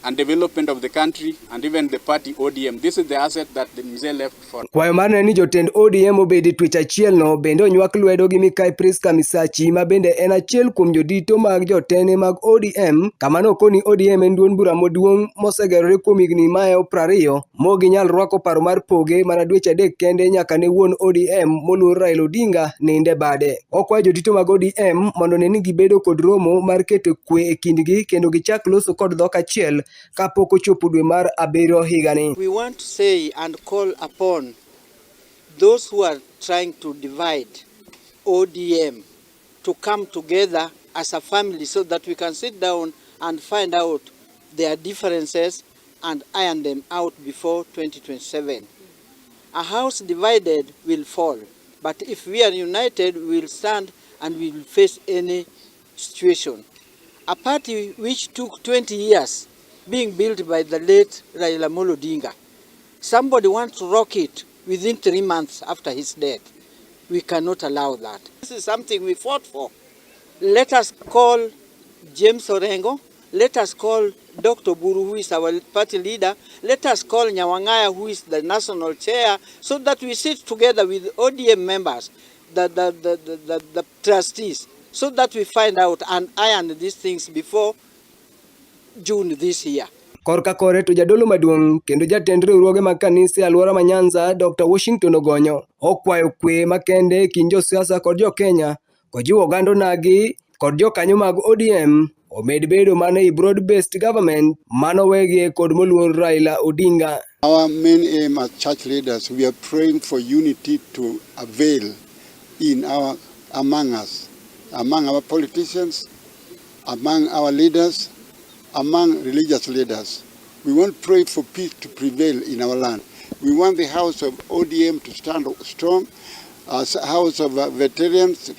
and development of the country and even the party ODM. This is the asset that the Mzee left for Kwayo mar ne ni jotend ODM obed e twech achielno bende onywak lwedo gi Mikai Priska Misachi ma bende en achiel kuom jodito mag jotene mag ODM kama nokoni ODM en duond bura maduong' mosegerore kuom higni mahewo 20 mok ginyal rwako paro mar poge mana dweche adek kende nyaka ne wuon ODM moluor Raila Odinga nind e bade. Okwayo jodito mag ODM mondo one ni gibedo kod romo mar keto kwe e kindgi kendo gichak loso kod dhok achiel kapok ochopo dwe mar abiriyo higani. We want to say and call upon those who are trying to divide ODM to come together as a family so that we can sit down and find out their differences and iron them out before 2027. A house divided will fall, but if we are united, we will stand and we will face any situation. A party which took 20 years being built by the late Raila Amolo Odinga, somebody wants to rock it within 3 months after his death. We cannot allow that. This is something we fought for. Let us call James Orengo, let us call Dr. Buru, who is our party leader, let us call Nyawangaya, who is the national chair, so that we sit together with ODM members, the trustees, so that we find out and iron these things before June this year. Korka kore to jadolo maduong' kendo jatend riwruoge mag kanise e alwora ma Nyanza Dr. Washington Ogonyo okwayo kwe makende e kind josiasa kod jo-Kenya kojiwo oganda onagi kod jokanyo mag ODM omed bedo mana ei broad based government manowegie kod moluor Raila Odinga. Our main aim as church leaders, we are praying for unity to avail in our, among us, among our politicians, among our leaders, among religious leaders. We want to pray for peace to prevail in our land. We want the house of ODM to stand strong, as house of veterans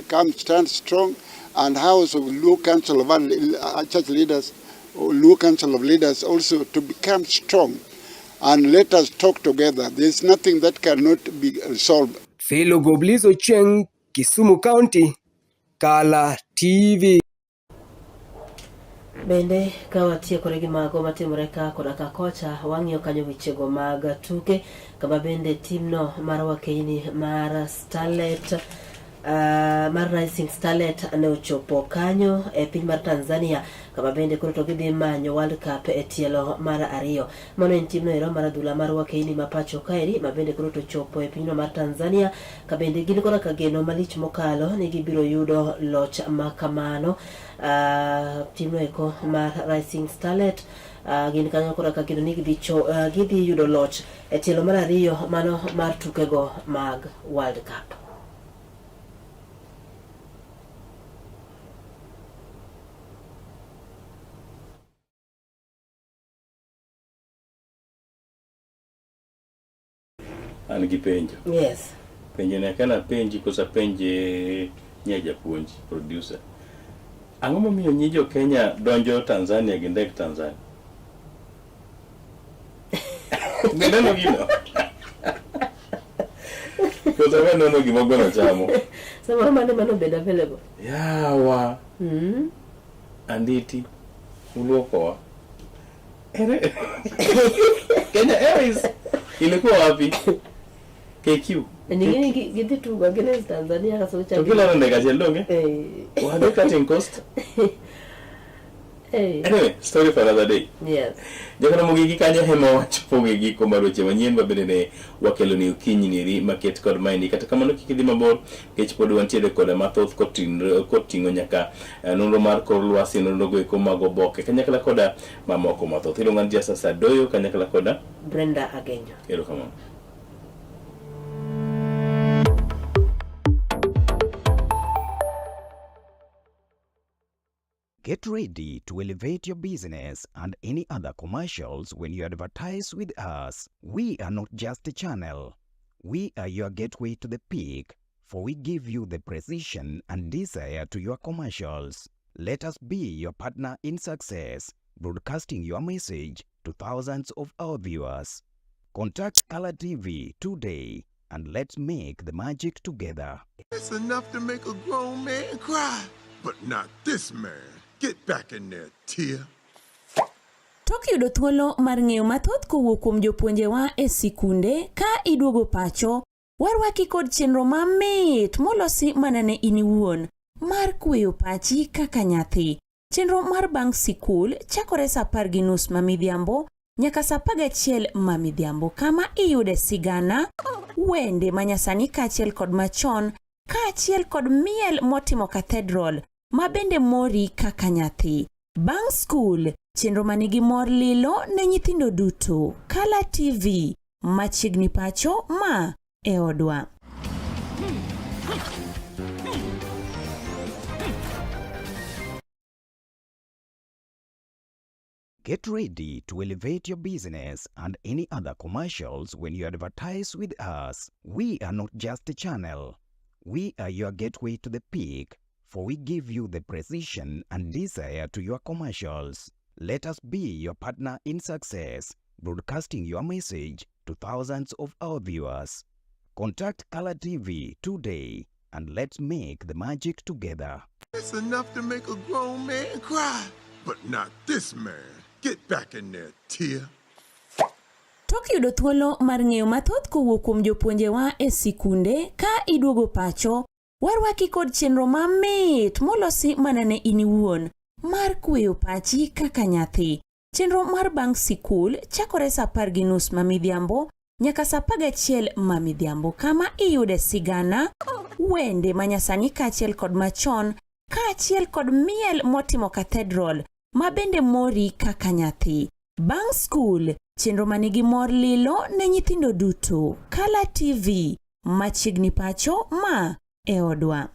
come stand strong, and house of Luo Council of Church Leaders, Luo Council of Leaders also to become strong. And let us talk together. There's nothing that cannot be solved. Philo Goblizo Ochieng, Kisumu County, Kala TV. Bende ka watiekore gi mago matimore ka koda ka kocha, wang'iyo kanyo wechego mag tuke kama bende timno mar wakeini mar Starlet mar Rising Starlet ne ochopo kanyo e piny mar Tanzania kama bende koro to gidhi manyo World Cup e tielo mar ariyo. Mano en timno ero mar adhula mar wakeini ma pacho kaeri ma bende koro to ochopo e pinyno mar Tanzania ka bende gin koda ka geno malich mokalo ni gibiro yudo loch ma kamano. Timno eko mar Rising Starlet gin kanyo koda ka geno ni gidhi yudo loch e tielo mar ariyo mano mar tukego mag World Cup. An gi penjo. Yes. Penjo ni akia napenji koso apenje nya japuonj producer. Ang'o momiyo nyi jo Kenya donjo Tanzania gi ndek Tanzania? Bende gino? Koso awe nono gima gweno chamo. Samoro mane mano obed available. Yawa. Anditi. Uluokowa. Kenya Airways ilikuwa wapi? KQ. Nyingine gidhi tugo against Tanzania kaso To gilaro ndege achiel donge? Were they cutting cost? Anyway, story for another day. Yes. Jokana gi kanyo hema wachopo gi giko mar weche manyien ma bende ne wakelo ni okinyi niri maket kod maendi. Kata kamano kik idhi mabor nikech pod wantiere koda mathoth koting'o nyaka nonro mar kor lwasi, nonro go eko mag oboke kanyakla koda mamoko mathoth. Iluonga ni Justus Adoyo kanyakla koda Brenda Agenyo. Erokamano. Get ready to elevate your business and any other commercials when you advertise with us. We are not just a channel. We are your gateway to the peak, for we give you the precision and desire to your commercials. Let us be your partner in success, broadcasting your message to thousands of our viewers. Contact Color TV today and let's make the magic together. It's enough to make a grown man cry, but not this man. Get back in there, Tia. Tok yudo thuolo mar ng'eyo mathoth kowuok kuom jopuonjewa e sikunde ka iduogo pacho, warwaki kod chenro mamit molosi mana ne in iwuon mar kweyo pachi kaka nyathi. Chenro mar bang' sikul chakore sa 10:30 ma midhiambo nyaka sa 11 ma midhiambo kama iyude sigana, wende manyasani kaachiel kod machon kaachiel kod miel motimo cathedral ma bende mori kaka nyathi. Bang' skul, chenro ma nigi mor lilo ne nyithindo duto. Kala TV, machiegni pacho ma e odwa. Get ready to elevate your business and any other commercials when you advertise with us. We are not just a channel. We are your gateway to the peak, for we give you the precision and desire to your commercials. Let us be your partner in success, broadcasting your message to thousands of our viewers. Contact Color TV today and let's make the magic together. It's enough to make a grown man cry, but not this man. Get back in there, Tia. Tok yudo thuolo mar ng'eyo mathoth kowuok kuom jopuonjewa e sikunde ka iduogo pacho, warwaki kod chenro mamit molosi mana ne in iwuon mar kweyo pachi kaka nyathi. Chenro mar bang' sikul chakore sa 10:30 ma midhiambo nyaka sa 11 ma midhiambo kama iyude sigana, wende manyasani kaachiel kod machon kaachiel kod miel motimo cathedral ma bende mori kaka nyathi. Bang' skul, chenro ma nigi mor lilo ne nyithindo duto. Kala TV, machiegni pacho ma e odwa.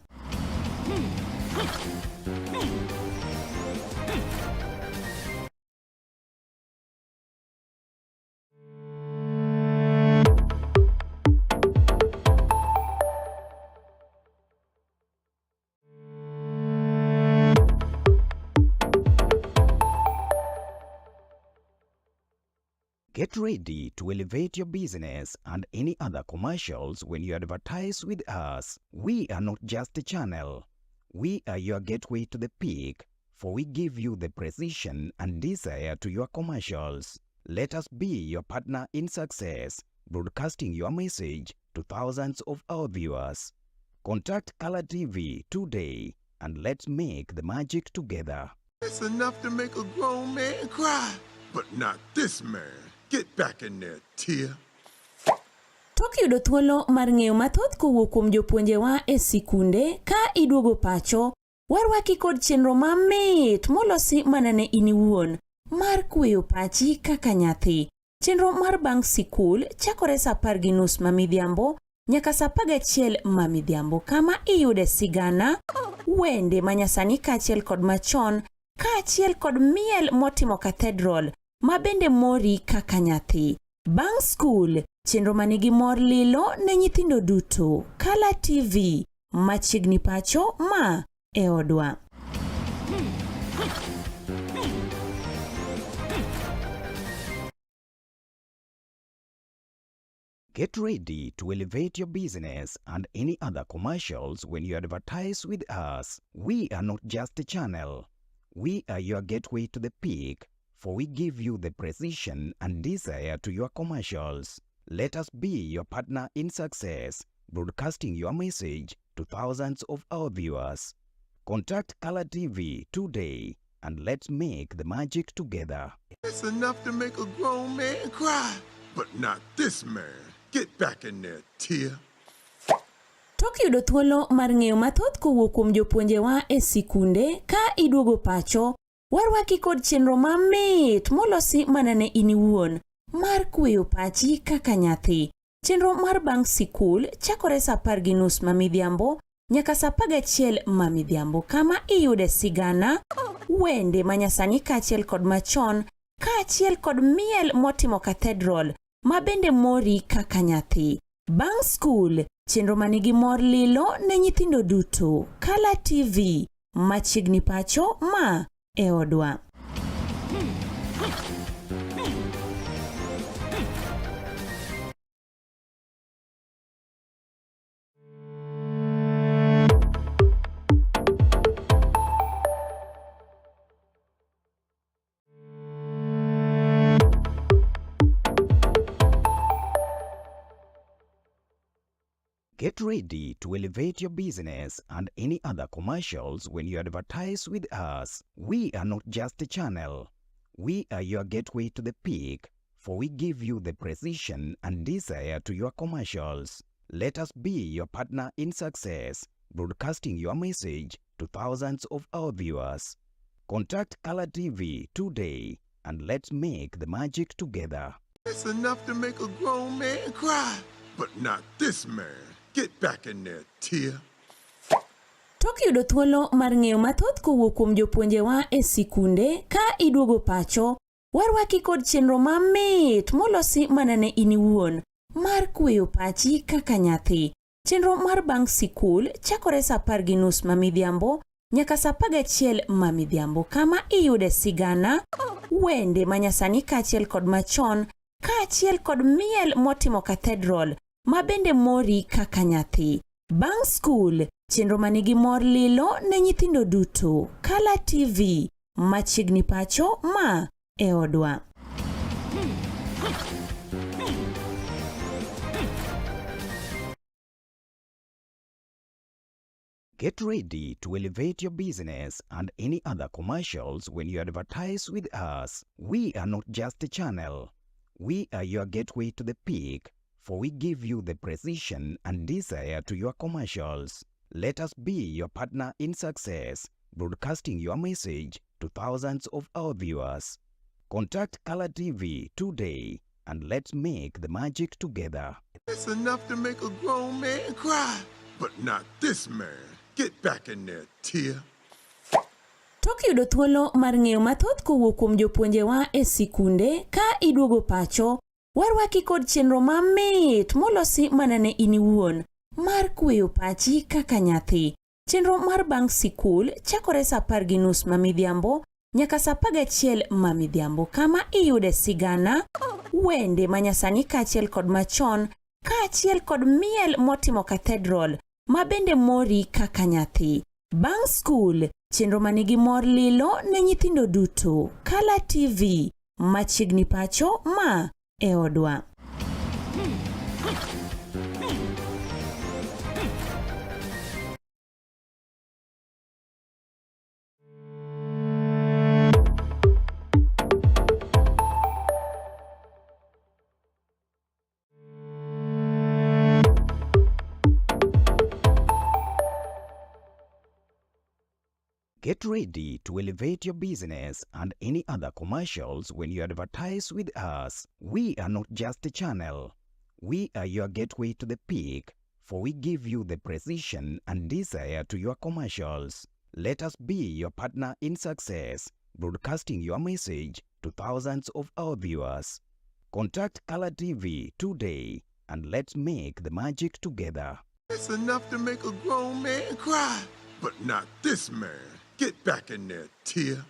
Get ready to elevate your business and any other commercials when you advertise with us. We are not just a channel. We are your gateway to the peak, for we give you the precision and desire to your commercials. Let us be your partner in success, broadcasting your message to thousands of our viewers. Contact Color TV today and let's make the magic together. It's enough to make a grown man cry, but not this man. Get back in there, Tia. Tok yudo thuolo mar ng'eyo mathoth kowuok kuom jopuonjewa e sikunde ka iduogo pacho, warwaki kod chenro mamit molosi mana ne in iwuon mar kweyo pachi kaka nyathi. Chenro mar bang' sikul chakore sa 10:30 ma midhiambo nyaka sa 11 ma midhiambo kama iyude sigana, wende manyasani kaachiel kod machon kaachiel kod miel motimo cathedral ma bende mori kaka nyathi. Bang' skul, chenro ma nigi mor lilo ne nyithindo duto. Kala TV, machiegni pacho ma e odwa. Get ready to elevate your business and any other commercials when you advertise with us. We are not just a channel. We are your gateway to the peak, for we give you the precision and desire to your commercials. Let us be your partner in success, broadcasting your message to thousands of our viewers. Contact Color TV today and let's make the magic together. It's enough to make a grown man cry, but not this man. Get back in there, Tia. Tok yudo thuolo mar ng'eyo mathoth kowuok kuom jopuonjewa e sikunde ka iduogo pacho, warwaki kod chenro mamit molosi mana ne in iwuon mar kweyo pachi kaka nyathi. Chenro mar bang' sikul chakore sa 10:30 ma midhiambo nyaka sa 11 ma midhiambo kama iyude sigana, wende manyasani kaachiel kod machon kaachiel kod miel motimo cathedral ma bende mori kaka nyathi. Bang' skul, chenro ma nigi mor lilo ne nyithindo duto. Kala TV, machiegni pacho ma e odwa. Get ready to elevate your business and any other commercials when you advertise with us. We are not just a channel. We are your gateway to the peak, for we give you the precision and desire to your commercials. Let us be your partner in success, broadcasting your message to thousands of our viewers. Contact Color TV today and let's make the magic together. It's enough to make a grown man cry, but not this man. Get back in there, Tia. Tok yudo thuolo mar ng'eyo mathoth kowuok kuom jopuonjewa e sikunde ka iduogo pacho, warwaki kod chenro mamit molosi mana ne in iwuon mar kweyo pachi kaka nyathi. Chenro mar bang' sikul chakore saa 10:30 ma midhiambo nyaka saa 11 ma midhiambo kama iyude sigana, wende manyasani kaachiel kod machon kaachiel kod miel motimo cathedral ma bende mori kaka nyathi. Bang' skul, chenro manigi mor lilo ne nyithindo duto. Kala TV, machiegni pacho ma e odwa. Get ready to elevate your business and any other commercials when you advertise with us. We are not just a channel. We are your gateway to the peak, for we give you the precision and desire to your commercials. Let us be your partner in success, broadcasting your message to thousands of our viewers. Contact Color TV today and let's make the magic together. It's enough to make a grown man cry, but not this man. Get back in there, Tia. Tok yudo thuolo mar ng'eyo mathoth kowuok kuom jopuonjewa e sikunde ka iduogo pacho, warwaki kod chenro mamit molosi mana ne in iwuon mar kweyo pachi kaka nyathi. Chenro mar bang' sikul chakore saa 10:30 ma midhiambo nyaka saa 11 ma midhiambo kama iyude sigana, wende manyasani kaachiel kod machon kaachiel kod miel motimo cathedral ma bende mori kaka nyathi. Bang' skul, chenro manigi mor lilo ne nyithindo duto. Kala TV, machiegni pacho ma e odwa. Get ready to elevate your business and any other commercials when you advertise with us. We are not just a channel. We are your gateway to the peak, for we give you the precision and desire to your commercials. Let us be your partner in success, broadcasting your message to thousands of our viewers. Contact Color TV today and let's make the magic together. It's enough to make a grown man cry, but not this man. Get back in there, Tia.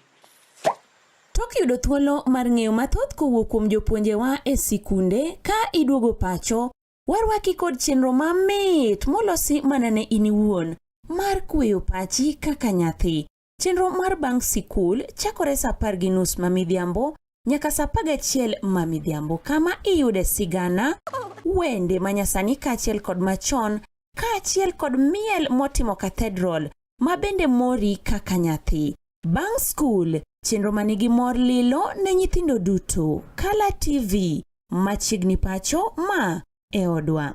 Tok yudo thuolo mar ng'eyo mathoth kowuok kuom jopuonjewa e sikunde ka iduogo pacho, warwaki kod chenro mamit molosi mana ne in iwuon mar kweyo pachi kaka nyathi. Chenro mar bang' sikul chakore saa 10:30 ma midhiambo nyaka saa 11 ma midhiambo kama iyude sigana, wende manyasani kaachiel kod machon kaachiel kod miel motimo cathedral ma bende mori kaka nyathi. Bang' skul, chenro manigi mor lilo ne nyithindo duto. Kala TV, machiegni pacho ma e odwa.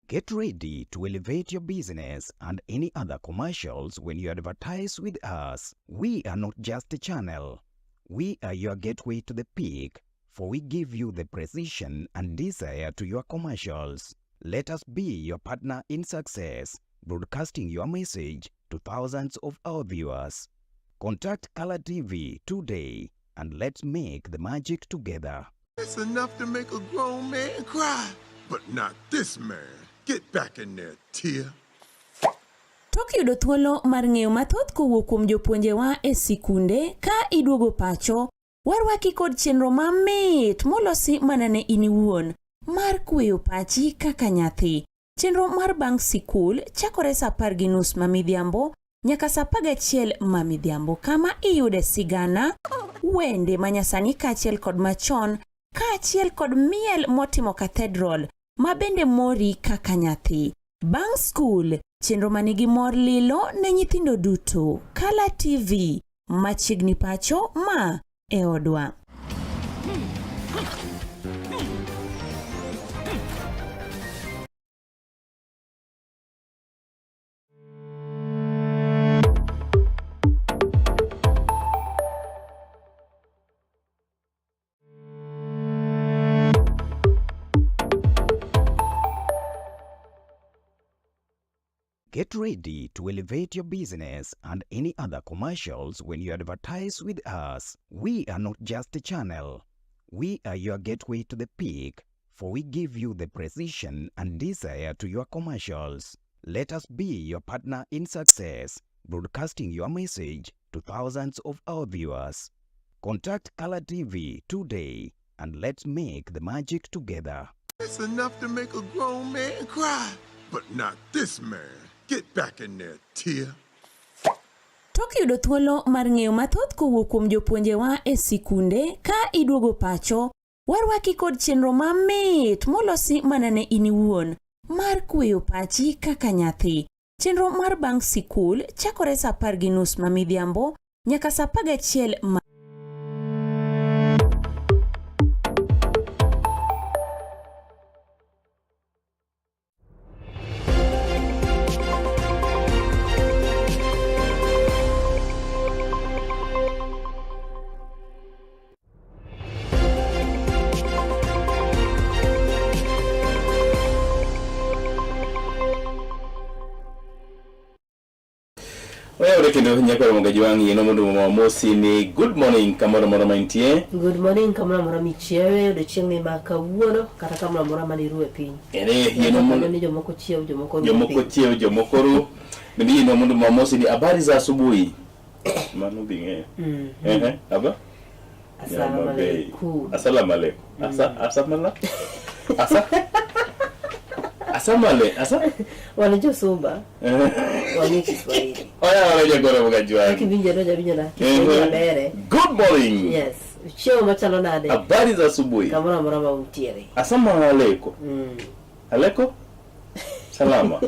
Get ready to elevate your business and any other commercials when you advertise with us. We are not just a channel. We are your gateway to the peak, for we give you the precision and desire to your commercials. Let us be your partner in success, broadcasting your message to thousands of our viewers. Contact Color TV today and let's make the magic together. It's enough to make a grown man cry, but not this man. Get back in there, Tia. Tok yudo thuolo mar ng'eyo mathoth kowuok kuom jopuonjewa e sikunde ka iduogo pacho, warwaki kod chenro mamit molosi mana ne in iwuon mar kweyo pachi kaka nyathi. Chenro mar bang' sikul chakore saa 10:30 ma midhiambo nyaka saa 11 ma midhiambo kama iyude sigana, Wende manyasani kaachiel kod machon, kaachiel kod miel motimo cathedral ma bende mori kaka nyathi. Bang' skul, chenro ma nigi mor lilo ne nyithindo duto. Kala TV, machiegni pacho ma e odwa. Get ready to elevate your business and any other commercials when you advertise with us. We are not just a channel. We are your gateway to the peak, for we give you the precision and desire to your commercials. Let us be your partner in success, broadcasting your message to thousands of our viewers. Contact Color TV today and let's make the magic together. It's enough to make a grown man cry, but not this man. Get back in there, Tia. Tok yudo thuolo mar ng'eyo mathoth kowuok kuom jopuonjewa e sikunde ka iduogo pacho, warwaki kod chenro mamit molosi mana ne in iwuon mar kweyo pachi kaka nyathi. Chenro mar bang' sikul chakore sa 10:30 ma midhiambo nyaka sa 11 ma Oyawore kendo nyakwar Mogaji wang' yeno mondo wamosi ni good morning kamoro amora ma intie. Good morning kamoro amora michiewe odiochieng'ni ma kawuono kata kamoro amora ma niru e piny. Ere yeno mondo ni jomoko chiew jomoko ru. Jomoko chiew jomoko ru. Bende yeno mondo wamosi ni habari za asubuhi. Mano dhi ng'eyo. Ehe, aba? Assalamu alaikum. Assalamu alaikum. Asa asamala? Asa? Asamale, asa? Wanajua sumba. Wang'e Kiswahili. Oya wale jagoro mgajwa. Kiwinjo to jawinjo na Kiswahili mabere. Good morning. Yes. Chiemo machalo nade? Habari za asubuhi. Kamoro amora ma untiere. Assalamu alaikum. Aleko? Salama.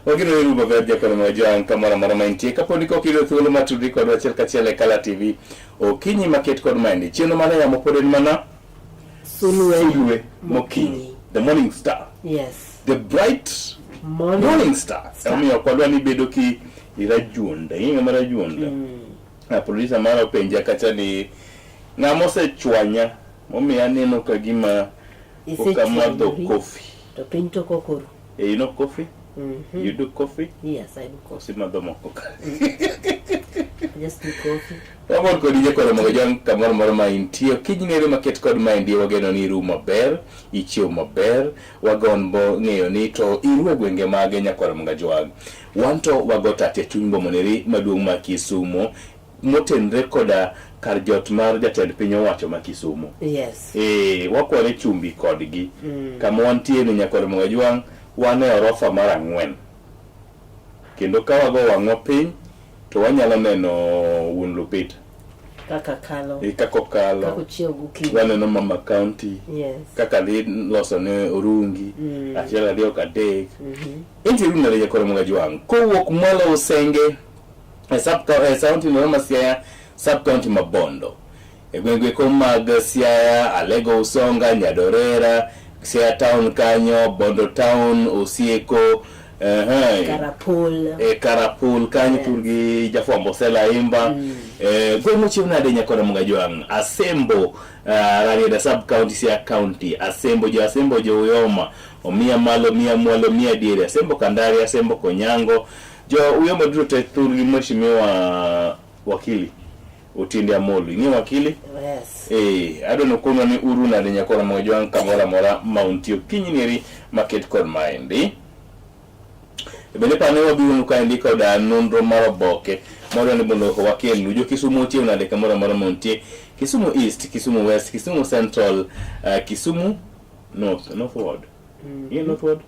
Wageno ni maber jakoro majwang' kamoro amora ma intie. Kapo ni kok iyudo thuolo mar tudri kodwa achiel kachiel e Kala TV, okinyi maket kod maendi. Chenro mar yamo pod en mana Sulwe. Sulwe mokinyi. The morning star. Yes. The bright morning, morning star. Emomiyo ok wadwa ni ibedo ki irajuonda. Ing'e ng'ama rajuonda? Ah, producer mara openja kacha ni ng'ama osechwanya momiyo aneno ka gima ok amadho Isechwanyori. kofi. To piny to kokoru. Eh, you know coffee? You do coffee? Yes, I do coffee. Osimadho moko ka. I just do coffee. Wamor kodi jakoro mogo jang kamoro moro ma intie. Okinyi nere maket kod maendi wageno ni iru maber, ichiew maber, wagombo ng'eyo ni to iru e gwenge mage nyakwar Mgajwang'. Wan to wago tat e chuny boma neri maduong' ma Kisumo motenre koda kar jot mar jatend piny owacho ma Kisumo. Yes. Eh, wakware chumbi kodgi. Kama wantie ni nyakwar Mgajwang' wan e orofa mar ang'wen. Kendo ka wago wang'wa piny to wanyalo neno wuon Lupita. Kaka kalo. E kaka okalo. Kaka ochiew gokinyi. Waneno mama county. Yes. Kaka dhi loso ne orungi. Achiel ariyo kadek. Intie ru nade jakoro Mgajwang'? Kowuok mwalo Usenge e sub e county no ma Siaya, sub county ma Bondo. E gwenge ko mag Siaya, Alego Usonga, Nyadorera, Siaya town kanyo, Bondo town, Osieko, Karapul. E Karapul kanyo yes. Thurgi jafwambo Sela Imba. E, gweng' mochiw nade nyakora Mgajwang'? Asembo, Rarieda sub county, Siaya county. Asembo jo Asembo jo Uyoma, omiya malo, miya mwalo, miya diere. Asembo Kandari, Asembo Konyango. Jo Uyoma duto te thurgi mheshimiwa wakili Otiende Amolo. Ing'e wakili? Yes. Eh, adwa nokonwa ni uru nade nyakora Mgajwang' kamoro amora ma untie okinyi nieri maket kod maendi. Bende pano wabiro kaendi koda nonro mar oboke mwadwa ni mondo wakelnu. Jo Kisumu ochiew nade kamoro amora ma untie? Kisumu East, Kisumu West, Kisumu Central, Kisumu North, North Ward. Ing'e North Ward?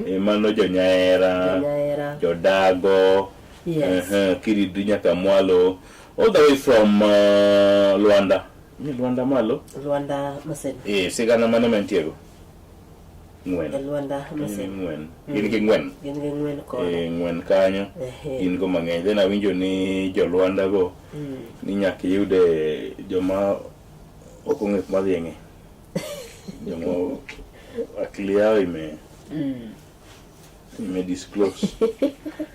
Eh, mano jo Nyaera, Nyaera. Jodago, Yes. kiridri nyaka mwalo. All the way from Luanda. Ni Luanda malo? Luanda Masen. Eh, sigana mane mantiego? Ng'wen. E Luanda Masen. Ng'wen. Gin gi ng'wen. Gin gi ng'wen kono. Eh, ng'wen kanyo. Ehe. Gin go mang'eny. Then awinjo ni jo Luanda go ni nyaka iyude joma ok ong'e kuma dhiye. Joma akili yao ime ime disclose.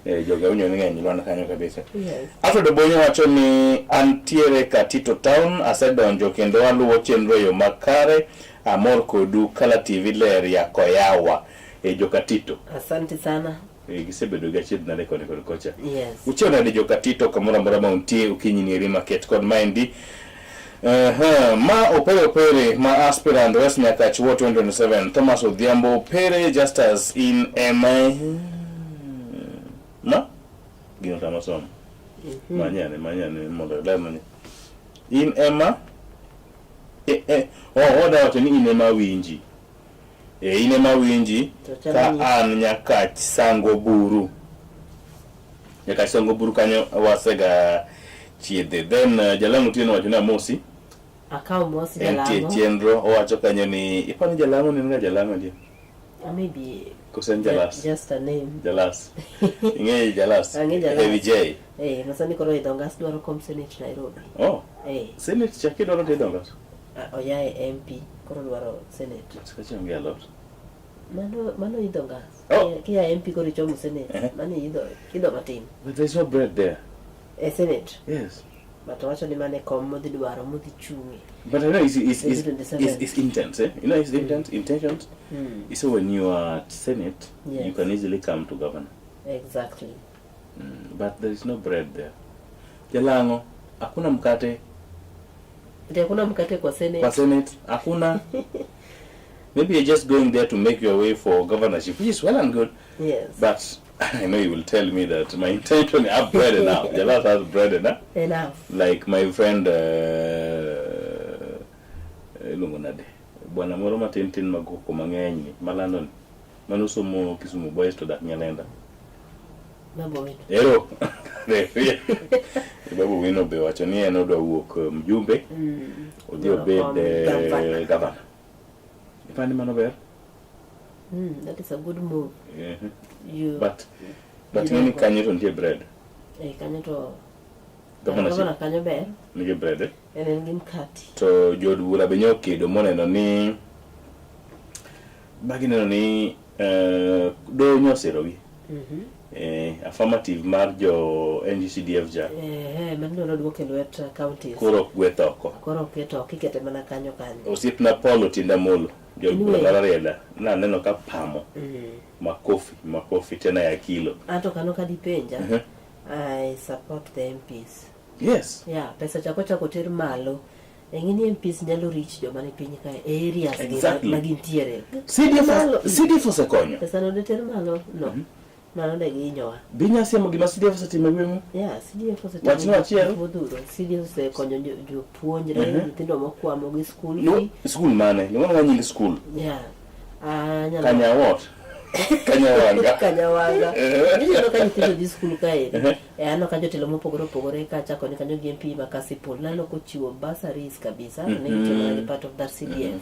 Eh, joga winjo ni ng'eny Luanda kanyo kabisa. Yes. Alfred Obonyo wacho ni antiere Katito Town, asedonjo kendo aluwo chenro e yo makare, amor kodu, Kala TV ler yakoyawa e jokatito. Asante sana. E, gisebedo gi achiedh nade koni kod kocha. Yes. Uchiew nade jokatito kamoro amora ma untie okinyi ni eri maket kod maendi. Ma Opere Opere ma aspirant West Nyakach Ward 2027 Thomas Odhiambo Opere Justus in MI ma gino tama somo manyane manyane mondo ilerna ni in ema e, e, oh, oda wacho ni in ema winji e, in ema winji To chalo ka ni- an Nyakach Sango Buru Nyakach Sango Buru kanyo wasega chiedhe then Jalang'o Otieno wacho ni amosi Akawo mos entie jalang'o. chenro owacho kanyo ni ipani Jalang'o ni en ga Jalang'o adier Maybe koso en Jalas just a name. Jalas ing'eyo Jalas Ang'e Jalas. Heavy J Eh, masani koro idho ngas dwaro kom Senate Nairobi. oh Eh, Senate cha kidwaro to idho ngas oyae MP koro dwaro Senate. Kacha onge alot Mano mano idho ngas. Oh. Kia MP koro ichomo Senate. Eh. Mano idho idho matin. But there's no bread there. E Senate. Yes. But owacho ni mane kom modhi dwaro modhi chung'e. But I know 2027. it's intense, eh? You know, it's intense, intentions. So when you are at Senate, you can easily come to governor. Exactly. But there is no bread there. Jalango, hakuna mkate Ati hakuna mkate kwa Senate. kwa Senate, hakuna. Maybe you're just going there to make your way for governorship, which is well and good. Yes. But I know you will tell me that my intention, I have bread enough. Jalas has bread enough. Enough. Like my friend iluongo nade bwana moro matin tin magoko mang'eny ni malando ni manosomo Kisumu Boys to dak Nyalenda Babu Owino. ero Babu Owino be wacho ni en odwa wuok mjumbe odhi Dwaro obed kom gavana. gavana ipani mano ber That is a good move. You But you ng'eni don't go. kanyo to nitie bread Eh, kanyo to Governorship. gavana kanyo ber. Nigi bread eh? En gi mkati. To jood bura be nyokedo moneno ni bagineno ni doho nyosirogi affirmative mar jo NGCDF ja Eh, mano nodwok e lwet counties. Koro ok gweth oko. Koro oketo ok ikete mana kanyo kanyo. Osiepna Paul Otiende Amolo jood bura Anyway. mar Rarieda naneno ka pamo makofi makofi tena ya kilo. Anto kano ka dipenja, I support the MPs. Yes. Yeah, pesa chako chako ter malo. Ing'e ni MPs nyalo reach joma ni piny kae e areas gi ma gintiere. CDF Malo. CDF osekonyo. Pesa no deter malo? No. Mano de gihinyowa. Be inyalo siemo gima CDF osetimo e gweng'u? Yeah, CDF osetimo Wachno achiel. gik modhuro. CDF osekonyo jopuonjre, nyithindo mokwamo gi school No, fee. skul mane? Luonga nying skul. Yeah. Anyalo Kanya what? Kanyawanga. Kanyawanga. Ineno ka nyithindo dhi skul kaeri. Eh, aneno ka jotelo mopogore opogore kachako ni kanyo gi MP ma Kasipul naneno kochiwo bursaries kabisa ne gitiyo mana gi part of that CDF.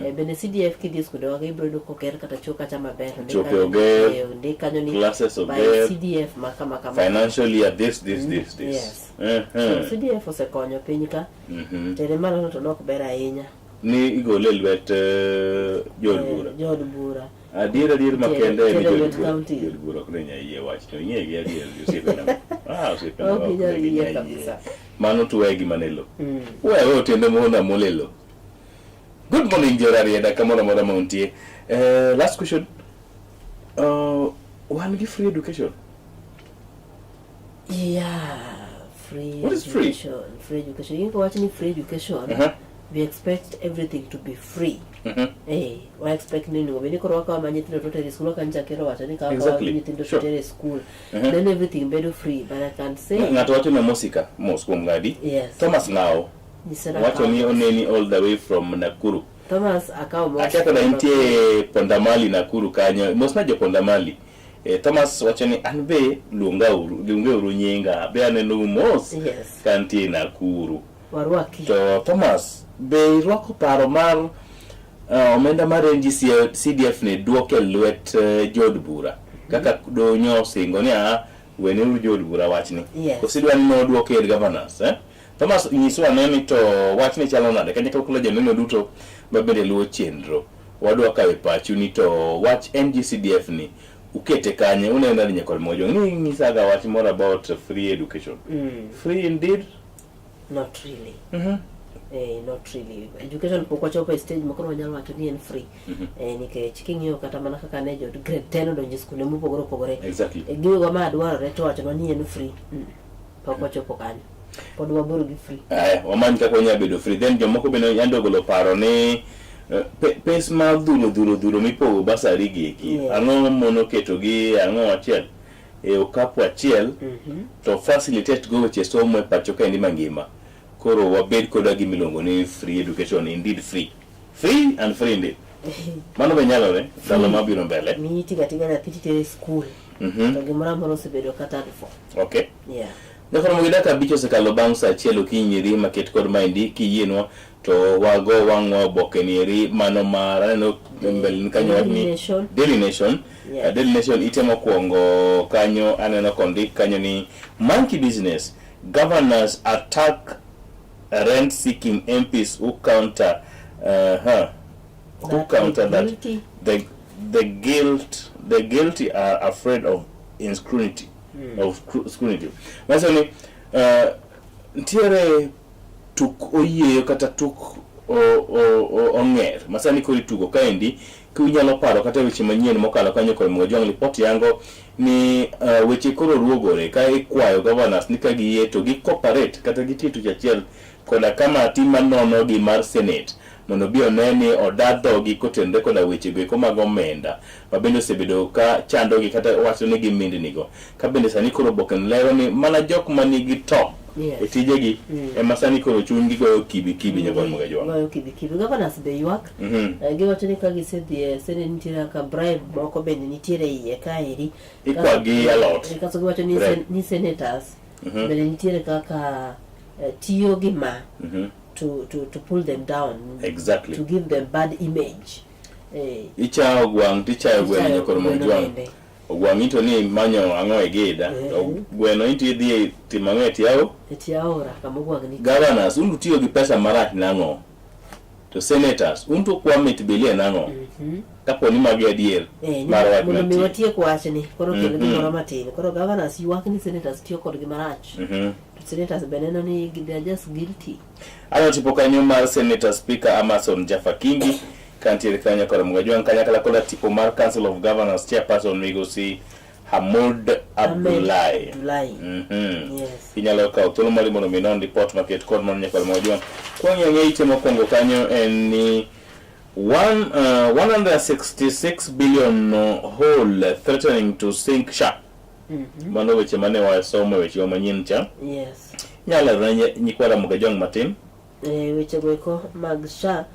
Eh, bende CDF kidhi e skunde wa ibiro yudo koger kata choo kacha maber. Ondik Chope kanyo- oger, eh, ondik kanyo ni classes by oger, CDF ma kama kama. Financial year this this this this. Yes. So CDF osekonyo piny ka. Tere malo to nok ber ahinya. Ni igole e lwet jood bura. Eh, jood bura. Adier adier makende en Tere jood lwet bura. county. Jood bura ok ne nyal yie wachno. Ing'e gi adier osiepena. Ah, osiepena Ok ok ginyal ne yie ginyal yie. kabisa. Mano to we gima ne lo. We we otiende mondo amol e lo. Good morning jo Rarieda kamoro amora ma untie. Last question. Wan gi free education. Yeah, free What is free? education. Free education. You watch ni free education. We expect everything to be free. Eh, wa expect ni onego bed ni koro wakawo ma nyithindo to tere skul kaka nyicha ker owacho ni kawa kawa nyithindo to tere skul. Then everything bedo free, but I can say Ng'ato wacho ni Mosika, mos kuom ng'adi. Yes. Thomas Ng'ao. Nyisa na Wacho ni akawo. oneni all the way from Nakuru. Thomas akawo mos. Akia kata intie Pondamali Nakuru kanyo. Mos na jo Pondamali. Eh, Thomas wacho ni an be luongauru, luongeuru nyinga, be anenou mos Yes. ka antie Nakuru. Warwaki. To Thomas, be irwako paro mar omenda mar NGC CDF ni duok e lwet jood bura kaka Donyo osingo ni a weneuru jood bura wachni. Yes. Koso idwa ni nodwok e governors, eh? Thomas, nyiswa ane ni to wachni chalo nade kanyakla kod joneno duto ma bende luwo chenro. Wadwa kawo e pachu ni to wach NGCDF ni ukete kanye uneno nade nyakol mojong ni nyisaga wach more about free education. Free indeed? Not really. Not really. Education pok wachopo e stage ma koro wanyalo wacho ni en free. Nikech king'iyo kata mana kaka ne jo grade 10 odonjo e skunde mopogore opogore. Gigo ma dwarore to wachonwa ni en free. Pok wachopo kanyo. Pod wabor gi free. Aya, wamany kaka wanyalo bedo free. Then jomoko bende yande ogolo paro ni pes ma dhuro dhuro dhuro mipogo basari gi eki. Ang'o mono keto gi ang'o achiel e okapu achiel to facilitate go weche somo e pacho kaendi mangima. Koro wabed koda gima iluongo ni free education, indeed free. Free and free indeed. Mano be nyalore ndalo mabiro mbele. Miyi tiga tiga nyathi titere e skul. To gimoro amora osebedo kata for. Okay. Yeah. Nyakoromo gi dakika 5 osekalo bang' saa 1 okinyi eri maket kod maendi kiyienwa to wago wang'wa oboke ni eri mano mar aneno mbele ni kanyo wach ni Daily Nation. Daily Nation. Yeah. Daily Nation ite mokwongo kanyo aneno kondik kanyo ni monkey business governors attack rent seeking MPs who counter huh, who That counter the that guilty. the guilty are afraid of inscrutiny. Of scrutiny. Manyiso ni nitiere tuk oyieyo kata tuk ong'er ma sani koro itugo kaendi kinyalo paro kata weche manyien mokalo kanyo kod Mojwang' lipot yango ni weche koro ruogore ka ikwayo governors ni ka giyie to gi cooperate kata gitiyo tich achiel koda kamati manono gi mar Senate mondo obi one ni oda dhogi kotenore koda weche go eko mag omenda ma bende osebedo ka chandogi kata wacho ni gimindnigo ka bende sani koro oboke lero ni mana jok manigi to e tijegi ema sani koro chunygi goyo kibi kibi nyakwan Mugajwang'. Goyo kibi kibi. Governors be ywak. Giwacho ni ka gisedhi e Senate nitiere kaka bribe moko bende nitiere iye kaeri. Ikwa gi alot. Kaso giwacho ni, Bribe. ni senators bende nitiere kaka tiyo gi ma to pull them down. To give them bad image. Ichayo gwang' tichayo gweno nyakor gweno Mugajwang'. bende. Ogwang' ito ni manyo ang'o e gida to gweno into idhi timo ang'o e tie aora? E tie aora kama ogwang' nitie. Governors, un utiyo gi pesa marach nang'o? To senators, un to kwa mit bilie nang'o? Kapo ni magi adier mar wach Mondo mi mantie. watiek wachni koro kel gimoro matin. Koro governors ywak ni senators tiyo kodgi marach. To senators be neno ni they are just guilty. Aneno tipo kanyo mar Senator Speaker Amason Jaffa Kingi kantiere kanyo kod Mugajwang' kanyakla koda tipo mar Council of Governors Chairperson migosi Hamud Abdullahi. Abdullahi. Yes. Inyalo kawo thuolo mari mondo mi inon ripot maket kod mano nyaka Mugajwang'. Kwang'iyo ang'e ite mokwongo kanyo en ni 166 billion hole threatening to sink SHA. Mano weche mane wasomo e wechewa manyien cha. Yes. Inyalo lero ne nyikwa Ramogi Ajwang' matin? Weche go eko mag SHA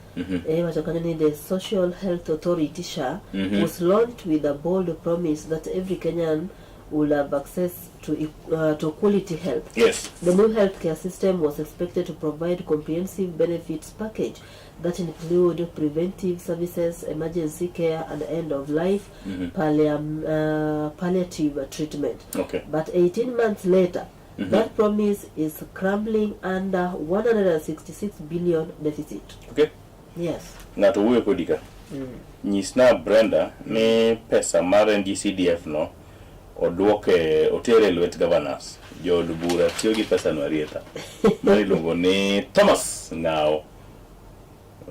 iwacho kanyo ni the Social Health Authority SHA was launched with a bold promise that every Kenyan will have access to quality health. Yes. The new healthcare system was expected to provide comprehensive benefits package that include preventive services, emergency care, and end of life palliative treatment. Okay. But 18 months later, that promise is crumbling under 166 billion deficit. Okay. Yes. Ng'ato wuoyo kodi ka. Nyisna Brenda ni pesa mar NGCDF no oduoke otere e lwet governors. Jood bura tiyo gi pesa no arietha. Mano iluongo ni Thomas Ng'ao.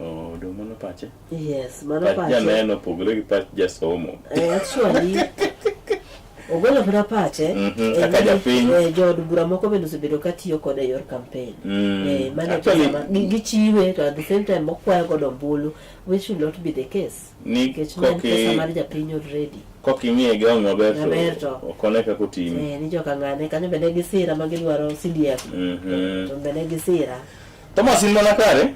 Oh, dong mano pache. Yes, mano Pach pache. janeno opogore gi pach jasomo. Actually, ogolo mana pache. Kaka japiny. Jood bura moko bende osebedo ka tiyo kode e yor campaign. Mano e Actually, pesa ma gichiwe to at the same time okwayo godo ombulu, which should not be the case. Ni Nikech ma en koki pesa mar japiny already. koking'iye gi wang' maber Maber to to. ok one kaka otimi. Ni joka ng'ane kanyo bende gisira ma gidwaro CDF. To bende gisira. Thomas in mana kare?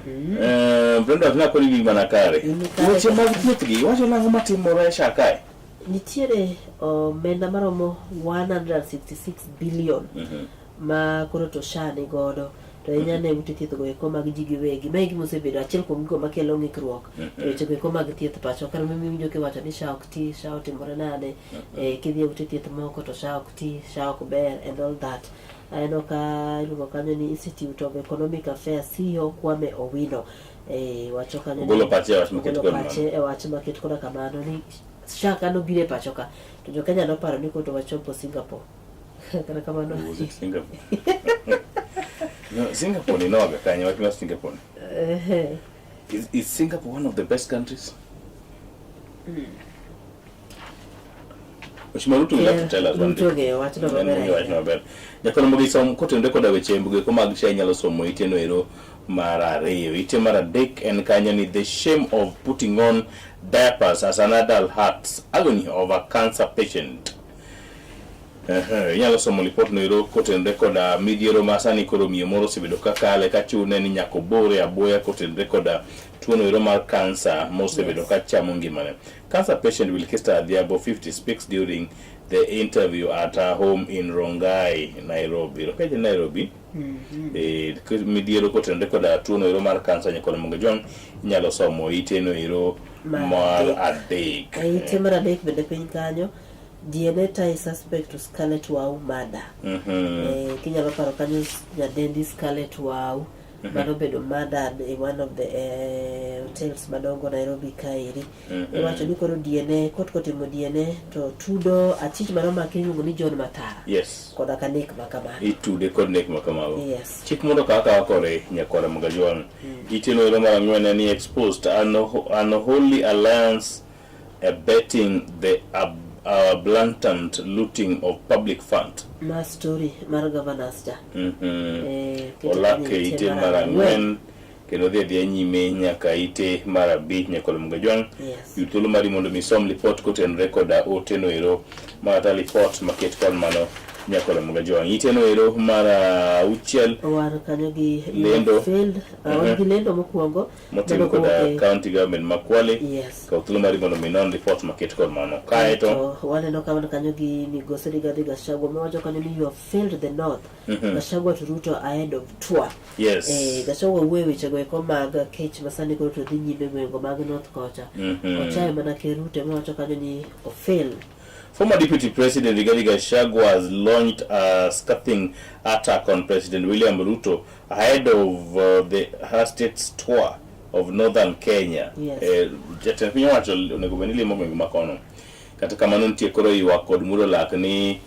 Brenda wacho ni akoni gin mana kare. In kare Weche mag thieth gi, iwacho nang'o matimore e SHA kae? Nitiere omenda maromo 166 billion ma koro to SHA ni godo to ahinya ne ute thieth go eko mag ji giwegi. Mae gima osebedo achiel kuom gigo makelo ng'ikruok e weche go eko mag thieth pacho. Kar miwinjo kiwacho ni SHA ok ti, SHA otimore nade, kidhi e ute thieth moko to SHA ok ti, SHA ok ber and all that. Aneno ka iluongo kanyo ni Institute of Economic Affairs CEO Kwame Owino wacho kanyo ni- Ogolo pache e wach maket ogolo kod mano. pache e wach maket koda kamano ni SHA kane obiro e pacho ka to jo Kenya noparo ni koro to wachopo Singapore. Kata kamano Was it Singapore? No, Singapore ni noga kanyo wach mar Singapore. ni. Is Singapore one of the best countries? Mheshimiwa Ruto will have to tell us one Ruto day. ong'eyo wachno En maber ong'eyo wachno ahinya. maber. Nyakoro mogi som kotenore koda weche mbuge ko mag SHA inyalo somo ite no ero mar ariyo. Ite mar adek en kanyo ni the shame of putting on diapers as an adult hurts agony of a cancer patient. Ehe, inyalo somo lipot no ero kotenore koda midhiero ma sani koro miyo moro osebedo ka kale ka chune ni nyaka obore aboya kotenore koda tuono ero mar kansa mosebedo ka chamo ngimane. Cancer patient Wilkista Adhiambo 50 speaks during the interview at her home in Rongai, Nairobi. Rongai ni Nairobi. Midhiero kotenore koda tuono ero mar kansa nyakolo Munga Jwang' inyalo somo ite no ero Mar mar adek. E ite mar adek bende piny kanyo DNA tie suspect to Scarlett Wau murder. Kinyalo paro kanyo nyadendi Scarlett Wau manobedo murdered in one of the hotels madongo Nairobi kaeri. Iwacho ni koro DNA kot kotimo DNA to tudo achich manomaki iluongo ni John Matara koda ka nek ma kamano. Itude kod nek ma kamago. Yes. Chik mondo okaw akawa kore nyakwara Munga Jwang'. Ite no ero mar ang'wen en ni exposed unholy alliance abetting the blatant looting of public fund. Ma story mar governors cha. Keto Olak kanyo e ite ite mar mar ang'wen. ang'wen kendo dhi adhiya nyime nyaka ite mar abich nyakwara Munga Jwang'. Yud thuolo mari mondo mi isom lipot kotenore koda ote no ero mar lipot maket kod mano nyakwara Munga Jwang'. Ite no ero mar auchiel Wan kanyo gi Lendo. Field, wan gi lendo mokwongo motim mano koda kowuok e- county government ma Kwale. Kaw thuolo mari mondo mi inon lipot maket kod mano. Kae to To waneno ka wan kanyo gi migosi Rigathi Gachagua mawacho kanyo ni you have failed the north. Gachagua to Ruto ahead of tour. Gachagua wuoyo e wechego eko mag kech ma sani koro to dhi nyime gwengego mag north kocha. Ochayo mana ker Ruto mawacho kanyo ni ofail. Former Deputy President Rigathi Gachagua has launched a scathing attack on President William Ruto ahead of the her state's tour of northern Kenya. Jatend piny owacho onego bed ni limo gwenge ma kono. Kata kamano nitie koro ywak kod mulo lak ni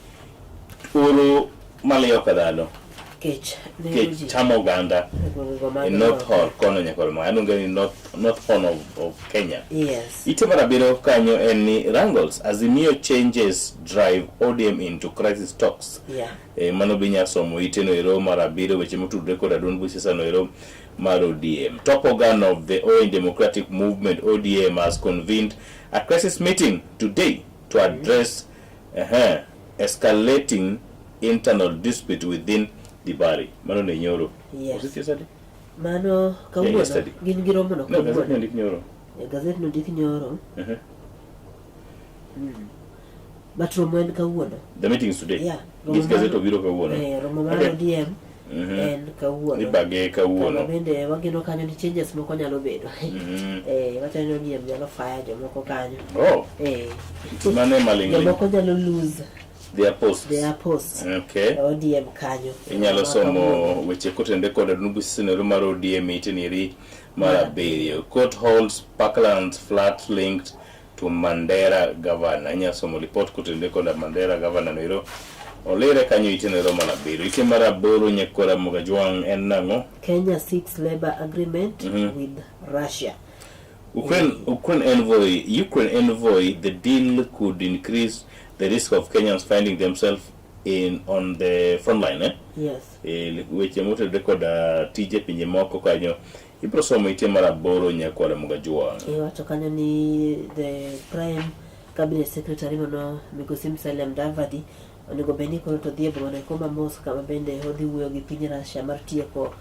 oro maliyo ka dhano Kech nego kech ji chamo oganda e gwengego mag e North north. Horn kono nyaka ma anonge ni North Horn of Kenya. Ite mar abiriyo kanyo en ni Wrangles Azimio changes drive ODM into crisis talks. Mano be inya somo ite no ero mar abiriyo weche motudore koda duond buch siasa no ero mar ODM. Top organ of the Orange Democratic Movement ODM has convened a crisis meeting today to address escalating internal dispute within the party. Mano ne nyoro. Was it yesterday? Mano Yeah, kawuono yesterday. gin gi romo no No, gazet kawuono. ne ondik nyoro. Gazet no ndik nyoro. But romo en kawuono. The meeting is today. Yeah. Nikech gazet obiro kawuono. Romo mar ODM en kawuono. Ibage kawuono. Kama bende wageno kanyo ni changes moko nyalo bedo. Wacho ni ODM nyalo fire jomoko kanyo. Oh. Mano ema ling' ling'. Jomoko nyalo lose Their posts. their posts. ODM kanyo. Inyalo Ma somo kawuono. weche kotenore kod duond buch siasa mar ODM ite nieri mar abiriyo. Court holds Parklands flat linked to Mandera governor. Inyalo somo lipot kotenore koda Mandera governor no ero. Olere kanyo ite no ero mar abiriyo. Ite mar aboro nyakwara Mugajwang' en nang'o? Kenya seeks labor agreement with Russia. Ukraine envoy, the deal could increase the risk of Kenyans finding themselves in on the front line. Eh? Yes. Weche motudore koda tije pinje moko kanyo ibiro somo ite mar aboro nyakwara Mugajwang'. Iwacho kanyo ni the prime cabinet secretary mano migosi Musalia Mudavadi onego bed ni koro to dhi e bomano eko ma Moscow kama bende odhi wuoyo gi piny Russia mar tieko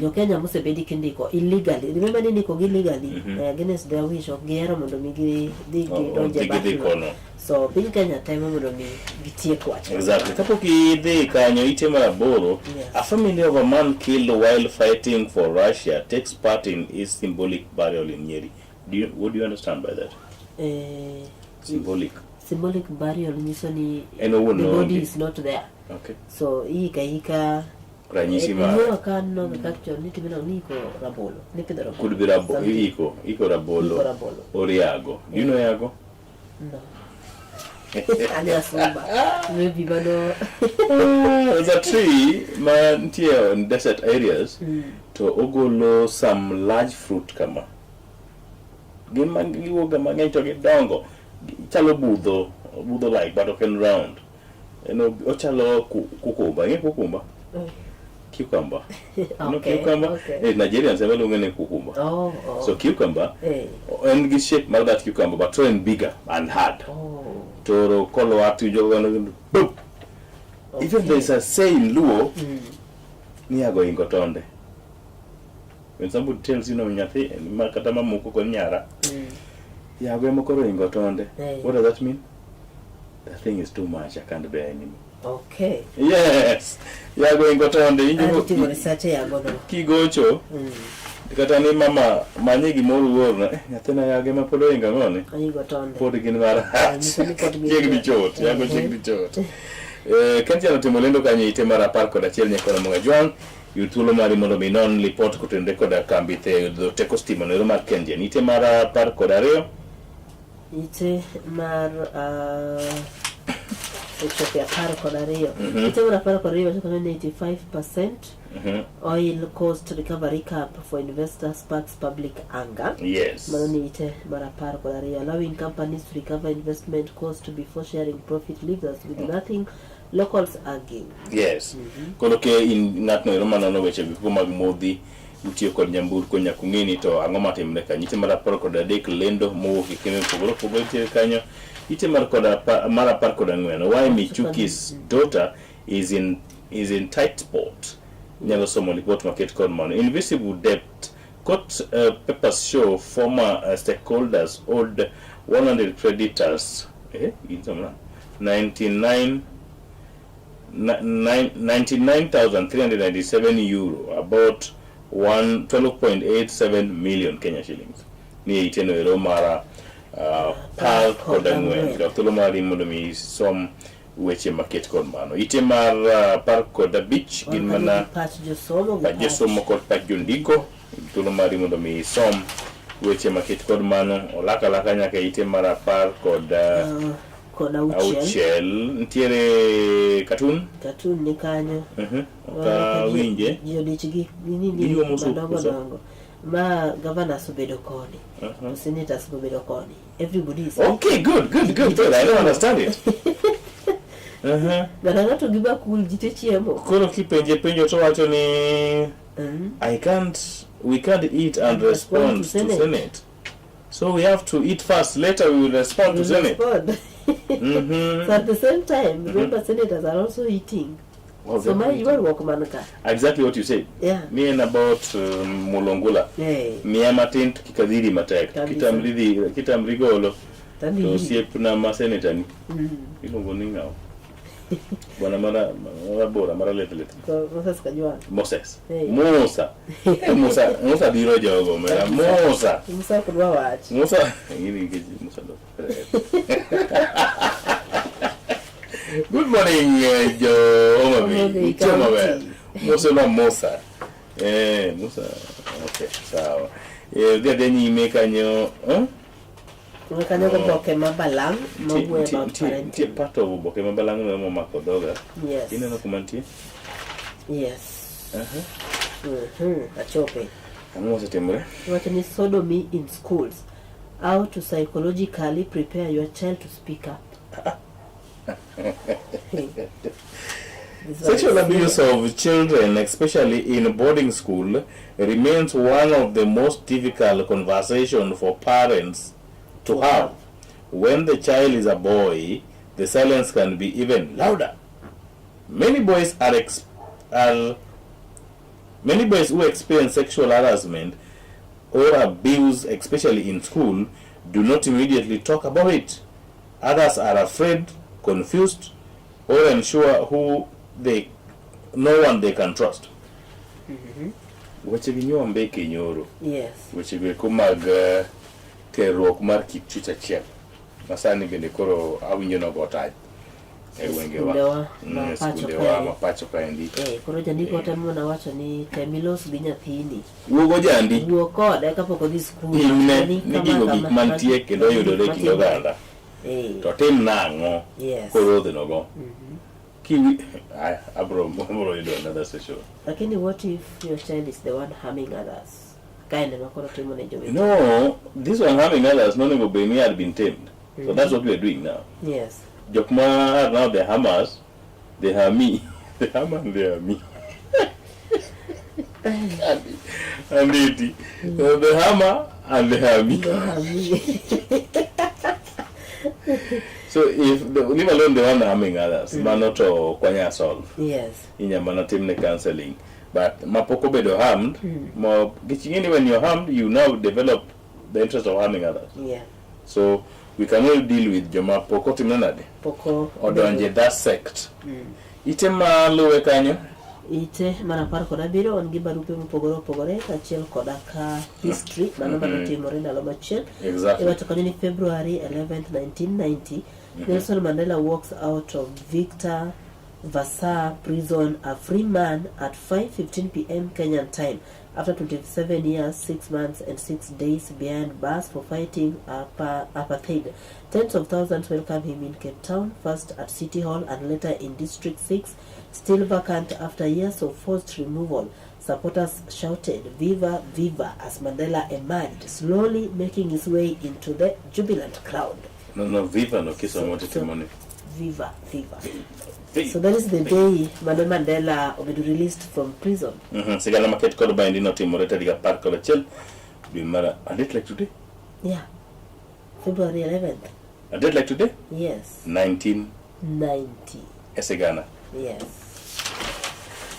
jo Kenya mosebedi kindiko illegally. Remember ni indiko gi illegally against their wish ok gihero mondo mi gidhi gidonje Odhi gidhi bathno. kono. So piny Kenya temo mondo mi gitiek wach. Exactly. Kapok idhi kanyo ite mar aboro, a family of a man killed while fighting for Russia takes part in his symbolic burial in Nyeri. What do you understand by that? Symbolic. Symbolic burial nyiso ni En owuon the body noonge. is not there. Okay. So iika ika Ranyisi mare. Wuoyo ka aneno kaka chon ni timo ni iko rabolo. Nipidho rabolo. Could be rabo, Something. iko rabolo. Iko rabolo. Or yago. Do you know yago? No. An asumba. Maybe mano. There's a tree ma nitie in desert areas to ogolo some large fruit kama. Gin ma giwuok ga mang'eny to gidongo. Chalo budho, budho like but ok en round. En ochalo cucumber, ing'e cucumber? Cucumber. You know cucumber? Okay. Nigerians ema luonge ni cucumber. Oh. So cucumber en gi shape mar that cucumber but to en bigger and hard. To kolwar to iwinjo ka boom. Even there's a saying Luo ni yago ingo tonde. When somebody tells you no nyathi ma kata mamoko kod nyara yago ema koro ingo tonde. What does that mean? The thing is too much, I can't bear anymore. Okay. Yes. Yago ingo tonde Adhi timo injo research e yago no. kigocho kata ni mama manye gimoro uorna nyathina yago ema pod oingo ang'one Oingo tonde. pod gin marach Nyiso ni pod gin chiegni chot yago chiegni chot. Kentia notimo lendo kanyo ite mar 11 nyakora Moga Jwang' yud thuolo mari mondo mi non lipot kotenore koda kambi thedho teko stima noero mar Kengen ite mar 12 Ite mar ochopo e 12. Ite mar 12 wacho kanyo ni 85% oil cost recovery cap for investors sparks public anger. Mano ni ite mar 12. Allowing companies to recover investment cost before sharing profit leaves us with nothing. Locals argue. Yes. Koro ke in ng'atno ero manono weche gigo mag modhi utiyo kod nyamburko nyaka ung'e ni to ang'o matimre kanyo. Ite mar 13 lendo mowuok e kembe mopogore opogore nitiere kanyo. Ite mar 14 why Michuki's daughter is in tight spot. Nyalo somo lipot maket kod mano. Invisible debt. Court papers show former stakeholders owed 100 creditors 99 €99,397, about 12.87 million Kenya shillings. Ni e iteno ero mar 14. Kaw thuolo mari mondo mi isom weche maket kod mano. Ite mar 15 gin mana pach josomo gi pach josomo kod pach jondiko. Thuolo mari mondo mi isom weche maket kod mano. Olak alaka nyaka ite mar apar kod kod auchiel. Auchiel. Nitiere cartoon. Cartoon ni kanyo. Ok awinje. Ji odich gi nini Ginyuomo sup madongo koso? dongo. Ma governors obedo koni. To senators obedo koni. Everybody is Okay, good, good, good, good. I don't understand it. Ng'ato ang'ato gi bakul ji te chiemo. Koro kipenje penjo to wacho ni I can't we can't eat and respond to Senate. Senate. So we have to eat first, later we will respond to Will Senate. respond. So at the same time, remember senators are also eating. Well, So ma they're eating. ywaruok man ka. Exactly what you said. Me and about Mulongula. Miya matin to kik adhiri matek. Kabisa. Kitamri dhi, kitamri golo. Tadhi To iri. osiepna ma senator ni iluongo ni ng'awa? Bwana mara marabora mara leth leth. Ko Moses Kajwang'. Moses. Hey. Musa. Musa, Musa biro jogo mera. Musa. Musa ok dwa wach. Musa. Ingini nikech Musa do. Good morning, jo Homa Bay. Homa Bay Nitie maber. County. Musa na Musa. Musa. Okay, sawa. Dhi adhiya nyime kanyo. Eh? Kanyo Oh. oboke ma balang' mawuoyo about parenting. Nitie part of oboke ma balang' no momako dhoga. Yes. Ineno kuma nitie? Yes. Achope. Ang'o mosetimore? Iwacho ni sodomy in schools. How to psychologically prepare your child to speak up. This one Sexual is abuse of children, especially in boarding school, remains one of the most difficult conversations for parents to have. When the child is a boy, The silence can be even louder. Many boys are, ex are many boys who experience sexual harassment or abuse, especially in school, do not immediately talk about it. Others are afraid, confused, or unsure who they no one they can trust. Weche gi nyo mbeke nyoro. Yes. Weche go eko mag terruok mar kit chuch achiel. Masani bende koro awinjo nogo tach e gwengewa. Skundewa ma E pacho skundewa kae. ma pacho kaendi. Eh, koro jandiko temo mana wacho ni tem ilos gi nyathini. Wuogo jandi. Wuo kode kapok odhi skul. Pimne Ni ni kama, gigo kama, gik mantie magi- kendo yudore e kind matimore. oganda. Eh. To tim nang'o Yes. korodhnogo. Kiwi Aya, abro abro yudo another session. Lakini what if your child is the one harming others? Ka en ema koro timo ne jowetene. No, this one harming others nonego bed ni had been tamed. So that's what we are doing now. Yes. Jok ma are now the hammers, they are me. The hammer and they are me. Anditi. The hammer and they are me. So if the, leave alone the one harming others, mano to ok wanyal solve. Yes. Inya mana timne counseling. But mapok obedo harmed, mo nikech when you're harmed, you now develop the interest of harming others. Yeah. So we can only deal with joma pok otimne nade? Poko Odonje that sect. Ite maluwe kanyo? Ite mar 17 wan gi barupe mopogore opogore kaachiel koda ka history mano manotimore ndalo machien. Iwacho kanyo ni February 11, 1990 Nelson Mandela walks out of Victor Verster prison a free man at 5:15 p.m. Kenyan time after 27 years, 6 months and 6 days behind bars for fighting apartheid. Tens of thousands welcome him in Cape Town, first at City Hall and later in District 6, still vacant after years of forced removal. Supporters shouted, Viva, Viva, as Mandela emerged, slowly making his way into the jubilant crowd. No, no, viva no kisomo titimone. Viva, Viva. So that is the day mane Mandela obedo released from prison. Sigana maket kod maendi notimore tarik 11 dwe mar a date like today? Yeah. February 11th. A date like today? Yes. 19 90. e sigana. Yes.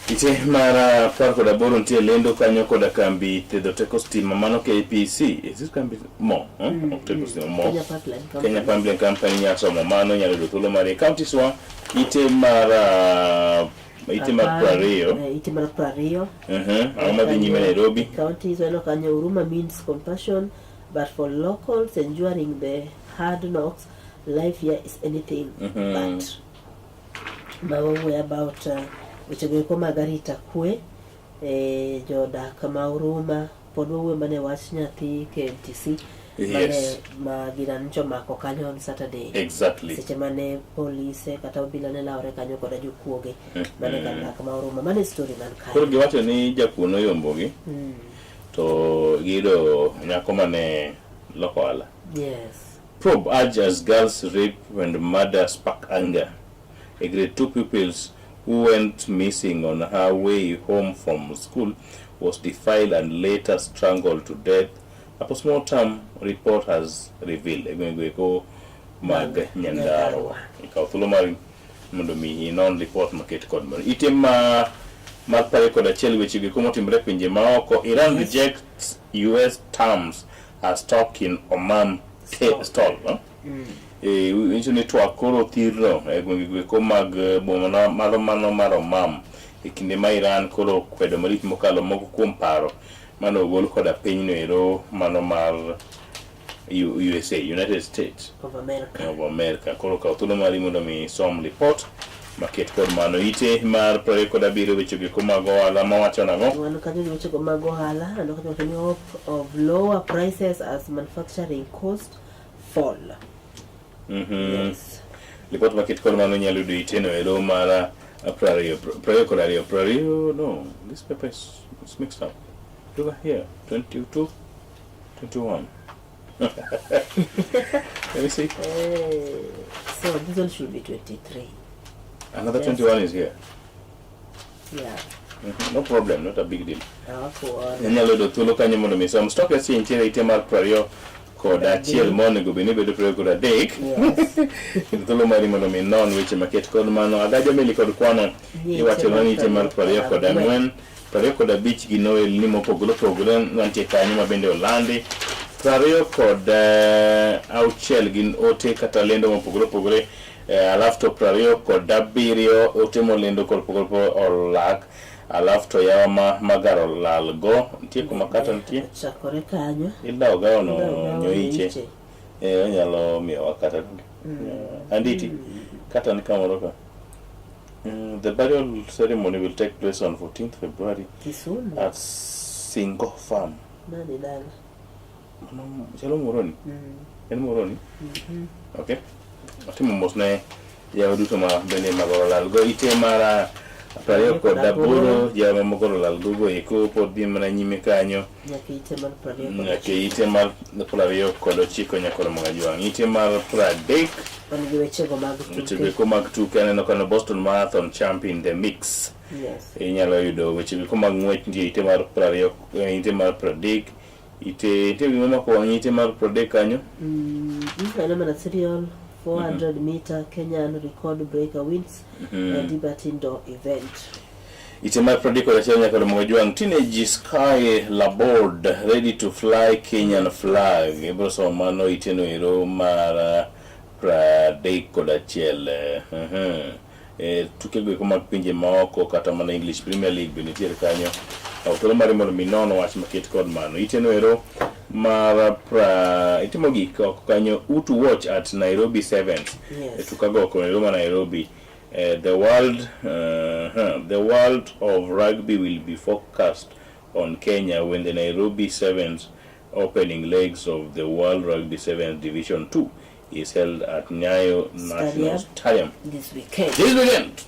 Ite mar 18 nitie lendo kanyo koda kambi thedho teko stima mano KPC. Is this kambi mo? Eh? Ok teko stima mo. Kenya Pipeline Company. Kenya Pipeline Company nyalo somo mano nyalo yudo thuolo mare. Counties wa ite mar ite mar 20. Ite mar 20. Ang'o madhi nyime Nairobi? Counties waneno kanyo Huruma means compassion but for locals enduring the hard knocks life here is anything but. Ma wawuoyo about weche go eko mag arita kwe jodak ma Huruma pod wawuoyo mana e wach nyathi KMTC mane ma gina nyocha omako kanyo on Saturday. Seche mane polise kata obila ne lawore kanyo koda jokuoge mane kar dak ma Huruma. Mano e story man kanyo. Koro giwacho ni jakuo noyombogi to giyudo nyako mane loko ohala. Yes. Probe urge as girls rape and murder spark anger. A grade 2 pupils who went missing on her way home from school was defiled and later strangled to death. A postmortem report has revealed. E gwenge eko mag Nyandarua. Ikaw thuolo mar mondo mi inon report maket kod mano. Ite ma mar 21 weche go motimore e pinje maoko. Iran rejects US terms as talk in Oman stall. No? Nyiso ni twak koro thirno e gwenge goeko mag boma malo mano mar Oman e kinde ma Iran koro kwedo malich mokalo moko kuom paro mane ogol koda pinyno ero mano mar USA, United States of America. Of America. Koro kaw thuolo mari mondo mi isom report maket kod mano. Ite mar 27 weche goeko mag ohala mawacho nang'o? Wan kanyo gi weche go mag ohala, aneno kanyo wacho ni hope of lower prices as manufacturing cost fall. Yes. Lipot maket kod mano inyalo yudo iteno ero mar 22, 22, no, this paper is mixed up. Look here, 22, 21. Let me see. So this one should be 23. Another Yes. 21 is here. Yeah. No problem, not a big deal. Hawakuona. Inyalo yudo thuolo kanyo mondo mi som. Stock exchange nitiere ite mar kod achiel ma onego bed ni bedo 23. Kendo thuolo mari mondo mi non weche maket kod mano. Agaja meli kod kwano iwacho ni nitie mar 24, 25 gi Noel ni mopogore opogore mantie kanyo ma bende olandi. 26 gin ote kata lendo mopogore opogore alafu to 27 ote molendo kod opogore opogore olak alafu to yawa ma magaro lal go nitie kuma kata nitie Chakore kanyo. Ilawo gawono Ilawo gawono nyoiche. nyoiche. Onyalo miyowa kata anditi kata ni kamoro ka. The burial ceremony will take place on 14th February Kisumu. at Singo Farm. Nani dala? Mano chalo Muhoroni. En Muhoroni? Mhm. Okay. Atimo mos ne yawa duto ma bende magoro lal go ite mar 28 yawa ma magoro lal go go eko pod dhi mana nyime kanyo Nyaka ite mar 29. Nyaka ite mar 29 nyaka romo gajwang'. Ite mar 30 Wan gi wechego mag weche tuke. go eko mag tuke aneno kano Boston Marathon champ in the mix. Yes. Inyalo yudo weche go eko mag ng'wech nitie ite mar 20 ite mar 30 ite ite gima omako wang' ite mar 30 kanyo. Aneno mana serial 400 meter Kenyan record breaker wins Dibert Indoor event. Ite mar 31 nyaka romo gajwang' Teenage Sky Labord ready to fly Kenyan flag. Ibiro somo mano iteno ero mar 31. Tuke go eko mag pinje maoko kata mana English Premier League be nitiere kanyo. Kaw thuolo mari mondo mi non wach maket kod mano. Iteno ero mar pra itimo gik oko kanyo who to watch at Nairobi Sevens. Yes. E tukago oko ero ma Nairobi. The world the world of rugby will be focused on Kenya when the Nairobi Sevens opening legs of the World Rugby Sevens Division 2 is held at Nyayo National Stadium This weekend. This weekend.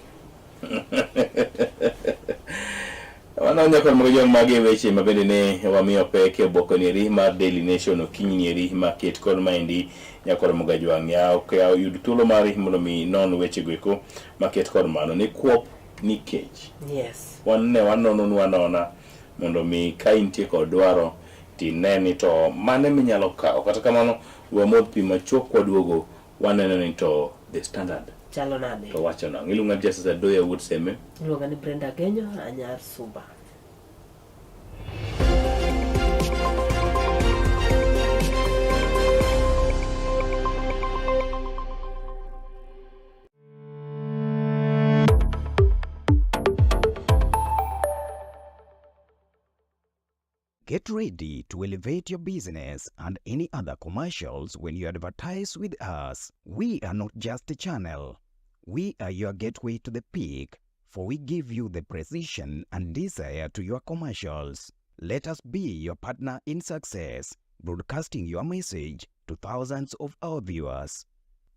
Mano nyaka mogo jong magi e weche ma bende ne wamiyo pek e oboke nieri mar Daily Nation okinyi nieri ma ket kod maendi nyakoro moga jwang' yaw yaw yud thuolo mari mondo mi non weche go eko ma ket kod mano ni kuop ni kech. Yes. Wan ne wanononu anona mondo mi ka intie kod dwaro tine ni to mane minyalo kawo. Kata kamano wamodh pi machuok kwaduogo waneno ni to the standard Chalo nade? to wacho nang'o. Iluonga ni Justice Adoya Wuod Seme. Iluonga ni Brenda Agenyo, anyar Suba. Get ready to elevate your business and any other commercials when you advertise with us. We are not just a channel. We are your gateway to the peak, for we give you the precision and desire to your commercials. Let us be your partner in success, broadcasting your message to thousands of our viewers.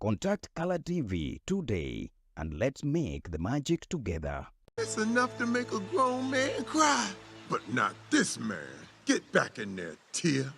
Contact Color TV today and let's make the magic together. It's enough to make a grown man cry, but not this man. Get back in there, Tia.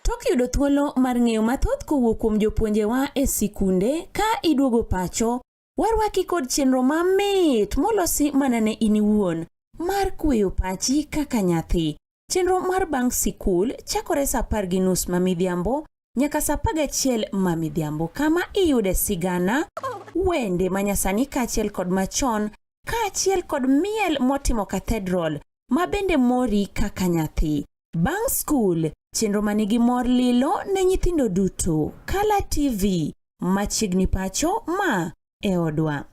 Tok yudo thuolo mar ng'eyo mathoth kowuok kuom jopuonjewa e sikunde ka iduogo pacho, warwaki kod chenro mamit molosi mana ne in iwuon mar kweyo pachi kaka nyathi. Chenro mar bang' sikul chakore sa 10:30 ma midhiambo nyaka sa 11 ma midhiambo kama iyude sigana, wende manyasani kaachiel kod machon kaachiel kod miel motimo cathedral ma bende mori kaka nyathi. Bang' skul, chenro manigi mor lilo ne nyithindo duto. Kala TV, machiegni pacho ma e odwa.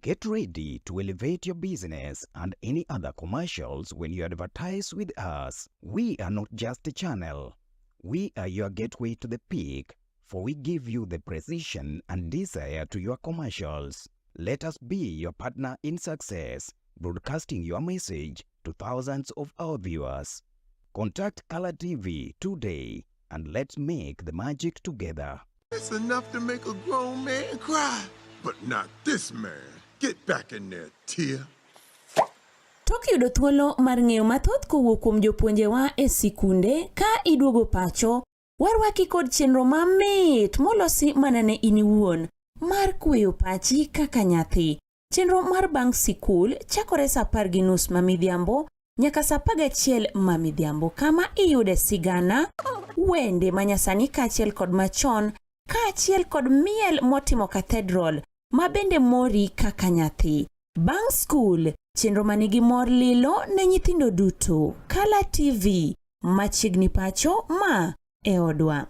Get ready to elevate your business and any other commercials when you advertise with us. We are not just a channel. We are your gateway to the peak, for we give you the precision and desire to your commercials. Let us be your partner in success, broadcasting your message to thousands of our viewers. Contact Color TV today and let's make the magic together. It's enough to make a grown man cry, but not this man. Get back in there, Tia. Tok yudo thuolo mar ng'eyo mathoth kowuok kuom jopuonjewa e sikunde ka iduogo pacho, warwaki kod chenro mamit molosi mana ne in iwuon mar kweyo pachi kaka nyathi. Chenro mar bang' sikul chakore saa apar gi nus ma midhiambo nyaka saa apar gachiel ma midhiambo kama iyude sigana, wende ma nyasani kaachiel kod machon kaachiel kod miel motimo cathedral ma bende mori kaka nyathi. Bang' skul, chenro ma nigi mor lilo ne nyithindo duto. Kala TV, machiegni pacho ma e odwa.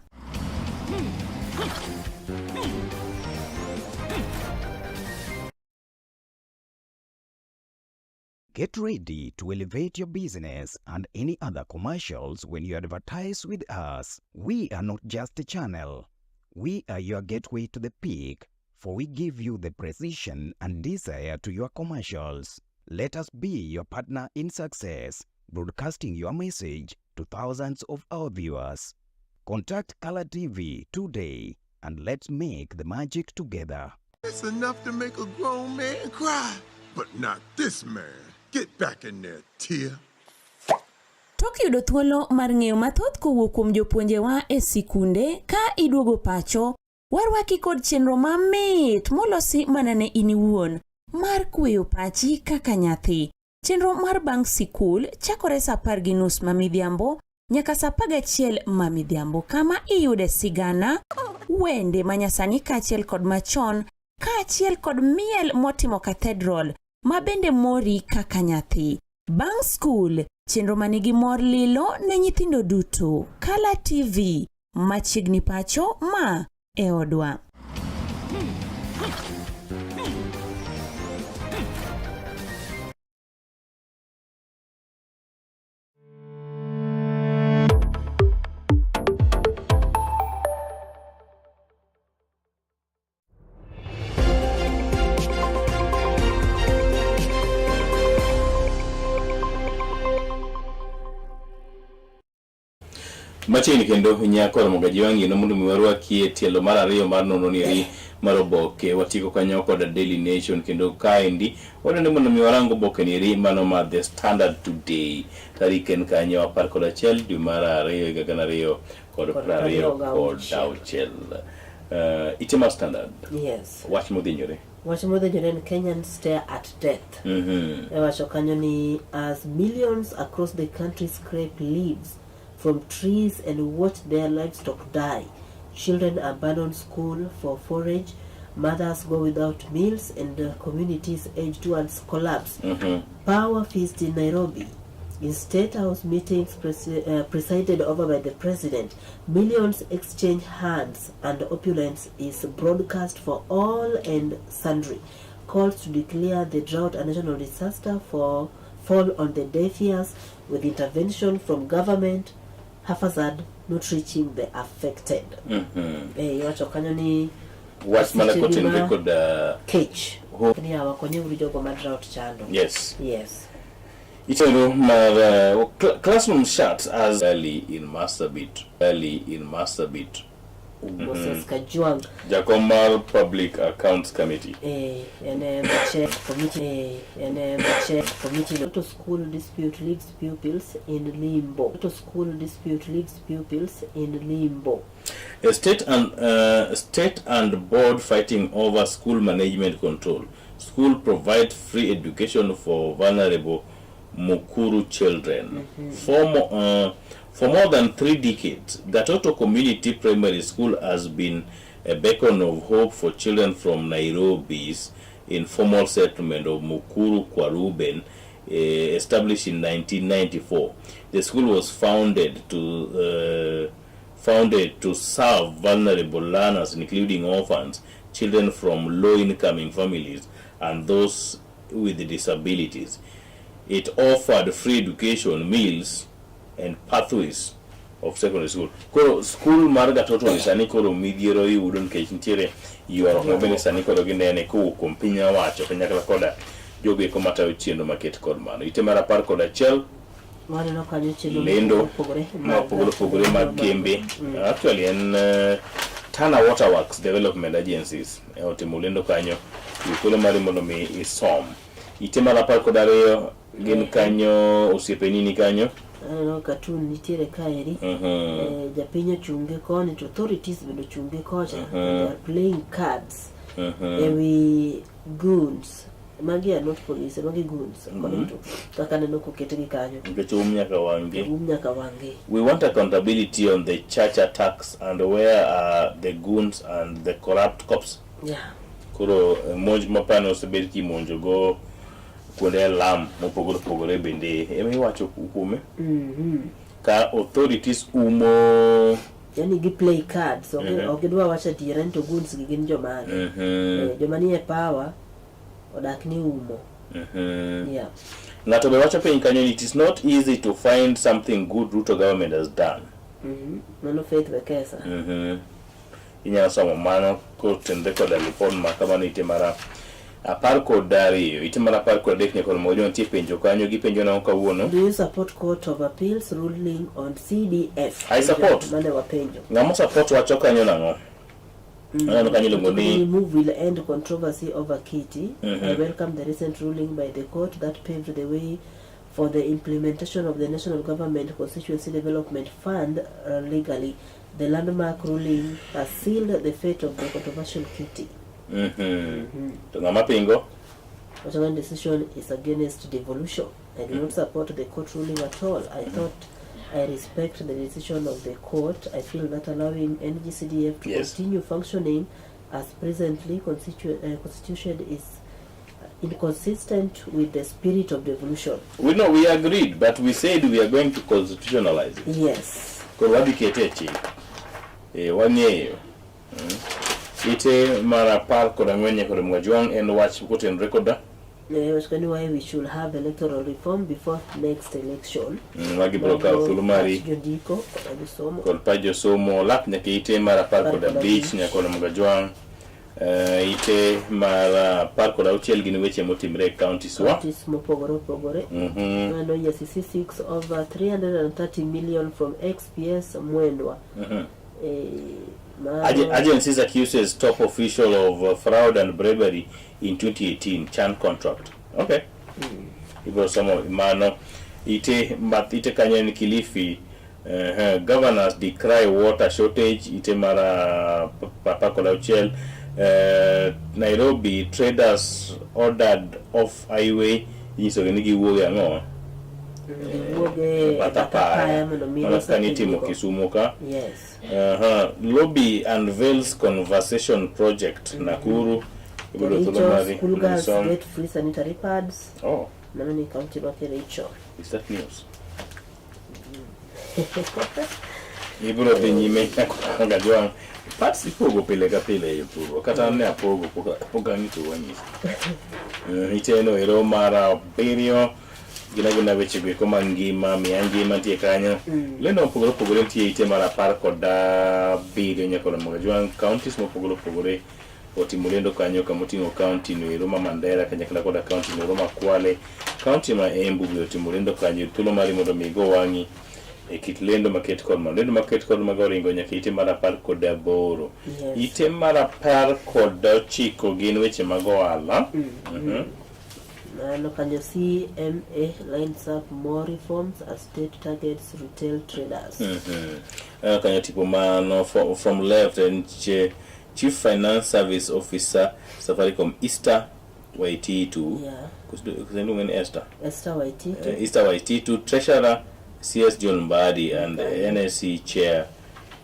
Get ready to elevate your business and any other commercials when you advertise with us. We are not just a channel. We are your gateway to the peak, for we give you the precision and desire to your commercials. Let us be your partner in success, broadcasting your message to thousands of our viewers. Contact Color TV today and let's make the magic together. It's enough to make a grown man cry, but not this man. Get back in there, Tia. Tok yudo thuolo mar ng'eyo mathoth kowuok kuom jopuonjewa e sikunde ka iduogo pacho, warwaki kod chenro mamit molosi mana ne in iwuon mar kweyo pachi kaka nyathi. Chenro mar bang' sikul chakore saa apar gi nus ma midhiambo nyaka saa apar gachiel ma midhiambo kama iyude sigana, wende ma nyasani kaachiel kod machon kaachiel kod miel motimo cathedral ma bende mori kaka nyathi. Bang' skul, chenro ma nigi mor lilo ne nyithindo duto. Kala TV, machiegni pacho ma e odwa. Machiegni kendo nyako Ramogi Ajiwangi no mondo mi warwakie tielo mar ariyo mar nonro ni eri mar oboke watieko kanyo kod Daily Nation kendo kaendi wadwani mondo mi warang oboke ni eri mano mar The Standard Today tarik en kanyo 11 dwe mar ariyo higa gana ariyo kod 26. Ite mar Standard. Yes. Wach modhinyore. Wach modhinyore en Kenyan stare at death. Ewacho kanyo ni as millions across the country scrape leaves from trees and watch their livestock die, children abandon school for forage, mothers go without meals, and the communities edge towards collapse. Power feast in Nairobi. In State House meetings presided over by the president, millions exchange hands and opulence is broadcast for all and sundry. Calls to declare the drought a national disaster for fall on the deaf ears with intervention from government haphazard not reaching the affected. Iwacho kanyo ni Wach mana seche kotenore gima kod kech. Ni yawa konyeuru jogo ma drought chando. Yes. Yes. Itero mar classroom shut as early in Marsabit. Early in Marsabit. Moses Kajwang. Jakom mar Public Accounts Committee. En chair committee, en chair committee. To school dispute leaves pupils in limbo. To school dispute leaves pupils in limbo. A state and board fighting over school management control. School provide free education for vulnerable Mukuru children. For more than 3 decades, Gatoto Community Primary School has been a beacon of hope for children from Nairobi's informal settlement of Mukuru kwa Ruben, established in 1994. The school was founded to serve vulnerable learners, including orphans, children from low-income families, and those with disabilities. It offered free education, meals, and pathways of secondary school. Koro school mar Gatoto ni sani koro midhiero yudo nikech nitiere ywaruok ma bende sani koro ginene kowuok kuom piny owacho kanyakla koda jogo eko matayo chenro maket kod mano. Ite mar 11 Waneno kanyo chenro lendo mopogore mopogore opogore mag kembe. Actually en Tana Waterworks Development Agencies otimo lendo kanyo. Thuolo mari mondo mi isom. Ite mar 12 gin kanyo osiepeni ni kanyo. Aneno cartoon nitiere kaeri. Japiny ochunge koni to authorities bende ochunge kocha. They are playing cards. Ewi goons. Magi are not police, magi goons according to kaka aneno koketgi kanyo. Nikech um nyaka wang'gi. Um nyaka wang'gi. We want accountability on the church attacks and where are the goons and the corrupt cops. Koro monj mapano osebed kimonjo go kuonde lam mopogore opogore bende ema iwacho kuome. Ka authorities umo Yani gi play cards, ok ok gidwa wacho adiera ni to goons gi gin jomage. Joma nie power odak ni umo. Yeah. Ng'ato be wacho piny kanyo ni it is not easy to find something good Ruto government has done. Mano Faith Wekesa. Inyalo somo mano kotenore koda lipod ma kamano ite mar 12 ite mar 13 nyaka romo nitie penjo kanyo gipenjo nang'o kawuono. Do you support Court of Appeals ruling on CDF? I support. Mane wapenjo. Ng'ama support wacho kanyo nang'o? Aneno kanyo iluongo The ni move will end controversy over Kitty. I welcome the recent ruling by the court that paved the way for the implementation of the National Government Constituency Development Fund legally. The landmark ruling has sealed the fate of the controversial Kitty. To ng'ama pingo? Whatever decision is against devolution. I do not support the court ruling at all. I thought I respect the decision of the court. I feel that allowing NGCDF to continue functioning as presently constituted is inconsistent with the spirit of devolution. We know we agreed, but we said we are going to constitutionalize it. Koro wadhi kete e chik. Wang'eyo. Ite mar 14 nyaka romo Kajwang' en wach kotenore koda Wach ni why we should have electoral reform before next election. Magi biro kawo thuolo mari Jondiko koda josomo. Kod pa josomo lak nyaka ite mar 15 nyaka romo Kajwang'. Ite mar 16 gin weche motimre e counties wa. Counties mopogore opogore. Mano EACC 6 over 330 million from XPS Mwendwa. Agencies accuses top official of fraud and bribery in 2018 Chan contract. Okay. Ibiro somo mano ite math ite kanyo en Kilifi. Governors decry water shortage ite mar 16. Nairobi traders ordered off highway inyisogi ni giwuog e ang'o? Giwuog e bath apaya mondo mi mana kaka nitimo Kisumu ka. Lobby unveils conversation project Nakuru. Ibiro thuolo Kericho mari school girls mondo isom. get free sanitary pads. Oh. Mano ni kaunti ma Kericho. Is that news? Ibiro dhi nyime nyaka Kajwang'. Parts ipogo pile ka pile e puro. Kata an ne apogo pok ang'iso wanyisi. Iteno ero mar 7 gin agina weche go eko mangima miya ngima nitie kanyo. Lendo mopogore opogore nitie ite mar 17 nyaka romo Kajwang' counties mopogore opogore otimo lendo kanyo kamoting'o county no ero ma Mandera kanyakla koda county no ero ma Kwale, county ma Embu be otimo lendo kanyo. Thuolo mari mondo mi igo wang'i e kit lendo maket kod mano. Lendo maket kod mago oringo nyaka ite mar 18. Ite mar 19 gin weche mag ohala. Mano kanyo CMA lines up more reforms as state targets retail traders. Kanyo tipo mano from left en Chief Finance Service Officer Safaricom Esther Waititu. Kusendume ni Esther. Esther Waititu. Esther Waititu, Treasurer CS John Mbadi and NSC Chair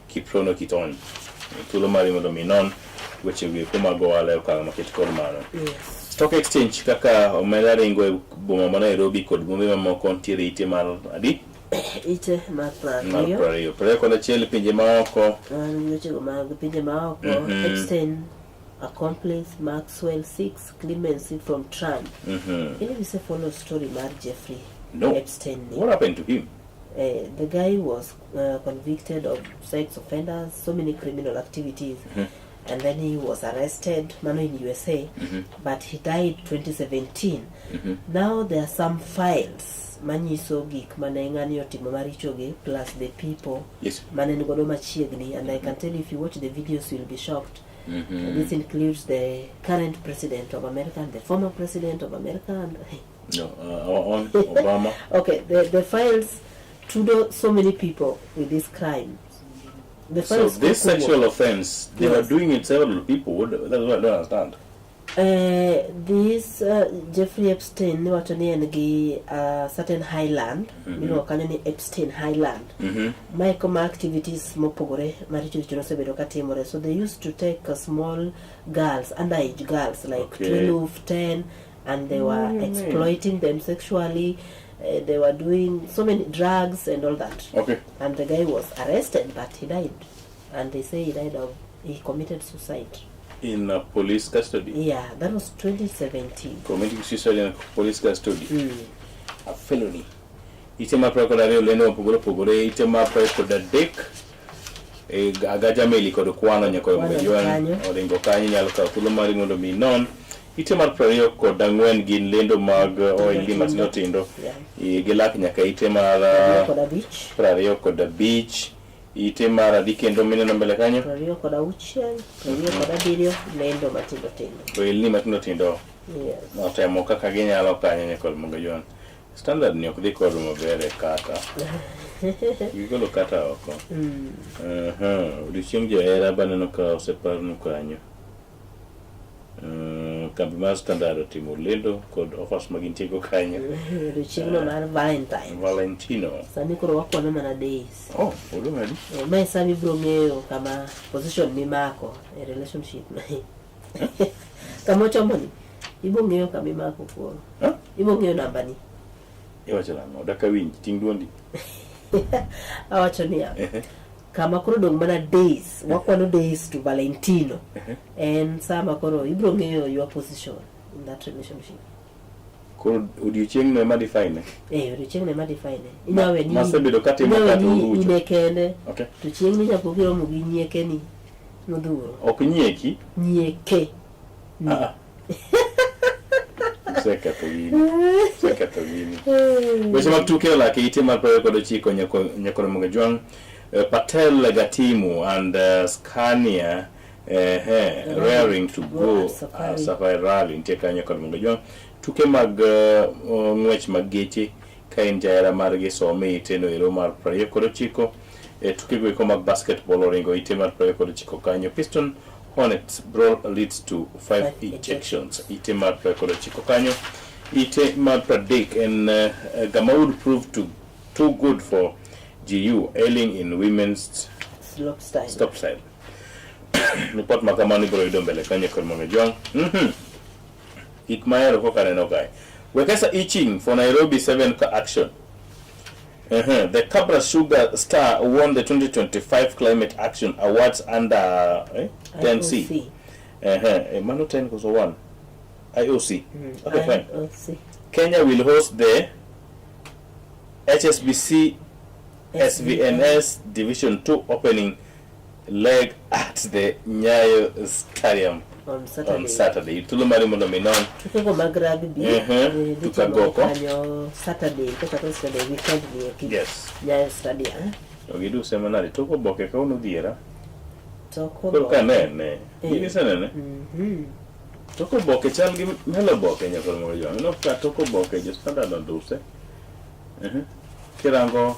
Kiprono Kitony. Thuolo mari mondo mi non weche go eko mag ohala e okang' maket kod mano. Stock exchange kaka omenda ringo e boma ma Nairobi kod bombe mamoko nitiere ite mar adi? Ite mar Mar 20. 20. 21 pinje maoko. An wechego mag pinje maoko. Epstein accomplice Maxwell 6 clemency from Trump. Ili wise follow story mar Jeffrey No. Epstein ni. What happened to him? The guy was convicted of sex offenders, so many criminal activities. And then he was arrested, mano in USA, but he died 2017. Now there are some files manyiso gik mane ng'ani otimo marichogi plus the people mane en godo machiegni, and I can tell you if you watch the videos you'll be shocked. This includes the current president of America and the former president of America. And No, on Obama. Okay, the files tudo so many people with these crimes. The So files this kukuwa. sexual offense, they were Yes. doing it several people. That's what I don't understand. Eh, this Jeffrey Epstein niwacho ni en gi certain highland miluongo kanyo ni Epstein Highland. Mae koma activities mopogore maricho richo nosebedo ka timore. So they used to take small girls, underage girls like 12, 10 and they were exploiting them sexually. They were doing so many drugs and all that. And the guy was arrested, but he died. And they say he died of, he committed suicide. In police custody. Yeah, that was 2017. Committing suicide in police custody. A felony. Ite mar 22 lendo mopogore opogore, ite mar 23 e, agaja meli kod kwano nyaka Kwano Mgajwan kanyo. oringo kanyo inyalo kawo thuolo mari mondo mi inon. Ite mar 24 gin lendo mag OLD matindo tindo. Gilak nyaka ite mar 25. 25 ite mar adi kendo mineno mbele kanyo 26, 27 lendo matindo tindo. ohelni matindo tindo otemo kaka ginyalo kanyo nyaka Mgajwan. Standard ni ok dhi kodwa maber e kata. Gigolo kata oko. Aha, odiochieng' johera baneno ka oseparnu kanyo. Kambi mar Standard otimo lendo kod offers ma gintiego kanyo. Odiochieng'no mar Valentine. Valentino. Sani koro wakwano mana days. Oh, odong' adi? Mae sama ibiro ng'eyo kama position mimako e relationship. Kama ochomoni, ibiro ng'eyo kama imako koro. Ibiro ng'eyo nambani. Iwacho nang'o? Dak awinj, ting' duondi. Awacho niya, kama koro dong' mana days, wakwano days to Valentino. En sama koro ibiro ng'eyo your position in that relationship. Koro odiochieng'no ema define. Odiochieng'no ema define. Inyawe ni Masebedo katimo inyawe kata ni orucho. ine kende. To chieng' ni nyako kiromo gi nyiekeni modhuro. Ok nyieki. Nyieke. Ah. Oseketho gini. Oseketho gini. Weche mag tuke olak e ite mar 29 nyakoro Mugajwang'. Patel Gatimu and Scania raring to go at Safari. Safari Rally nitie kanyo nyakoro Mugajwang'. Tuke mag ng'wech mag geche ka in jahera margi some ite no ero mar 29. Tuke go eko mag basketball oringo ite mar 29 kanyo. Piston Hornets brawl leads to 5 ejections. Ite mar 29 kanyo. Ite mar 30 en Gamaud proved to too good for GU ailing in women's Slopestyle. Slopestyle. Ripot ma kamano ibiro yudo mbele kanyo kod Mama Jwang'. Gik mahero koka aneno kae. Wekesa itching for Nairobi 7 ka action. The Cabra Sugar Star won the 2025 Climate Action Awards under 10C. IOC. Mano 10 koso 1? IOC. Okay, fine. IOC. Kenya will host the HSBC SVNS Division 2 opening leg at the Nyayo Stadium On Saturday. On Saturday. Thuolo mari mondo mi non. Tukego mag rugby dhi timore Tukagoko. kanyo Saturday kochakore Saturday weekend ni eki. Nyayo Stadium. To giduse manade tok oboke kawuono odhiera. Tok Koro oboke. kanene. In isenene? Tok oboke chal gi melo oboke nyakoro moro jwang'. Ineno ka tok oboke jo Standard onduse. Kirango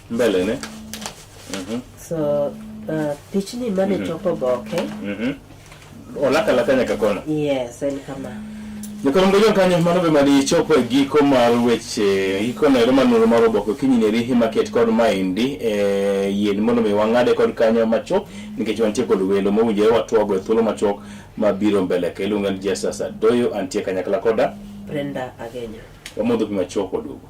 mbele ne. So pichni mane tok oboke. Olaka alaka nyaka kono. Yes, en kama. Nyakoro mgojo kanyo mano be madi chopo e giko mar weche giko no ero manuro mar oboke okinyi neri himaket kod maendi e yien mondo mi wang'ade kod kanyo machuok nikech wantie kod welo mowinjore watwago e thuolo machuok mabiro mbele ka iluonga ni Jesus Adoyo antie kanyakla koda Brenda Agenyo. Wamodho pi machuok waduogo.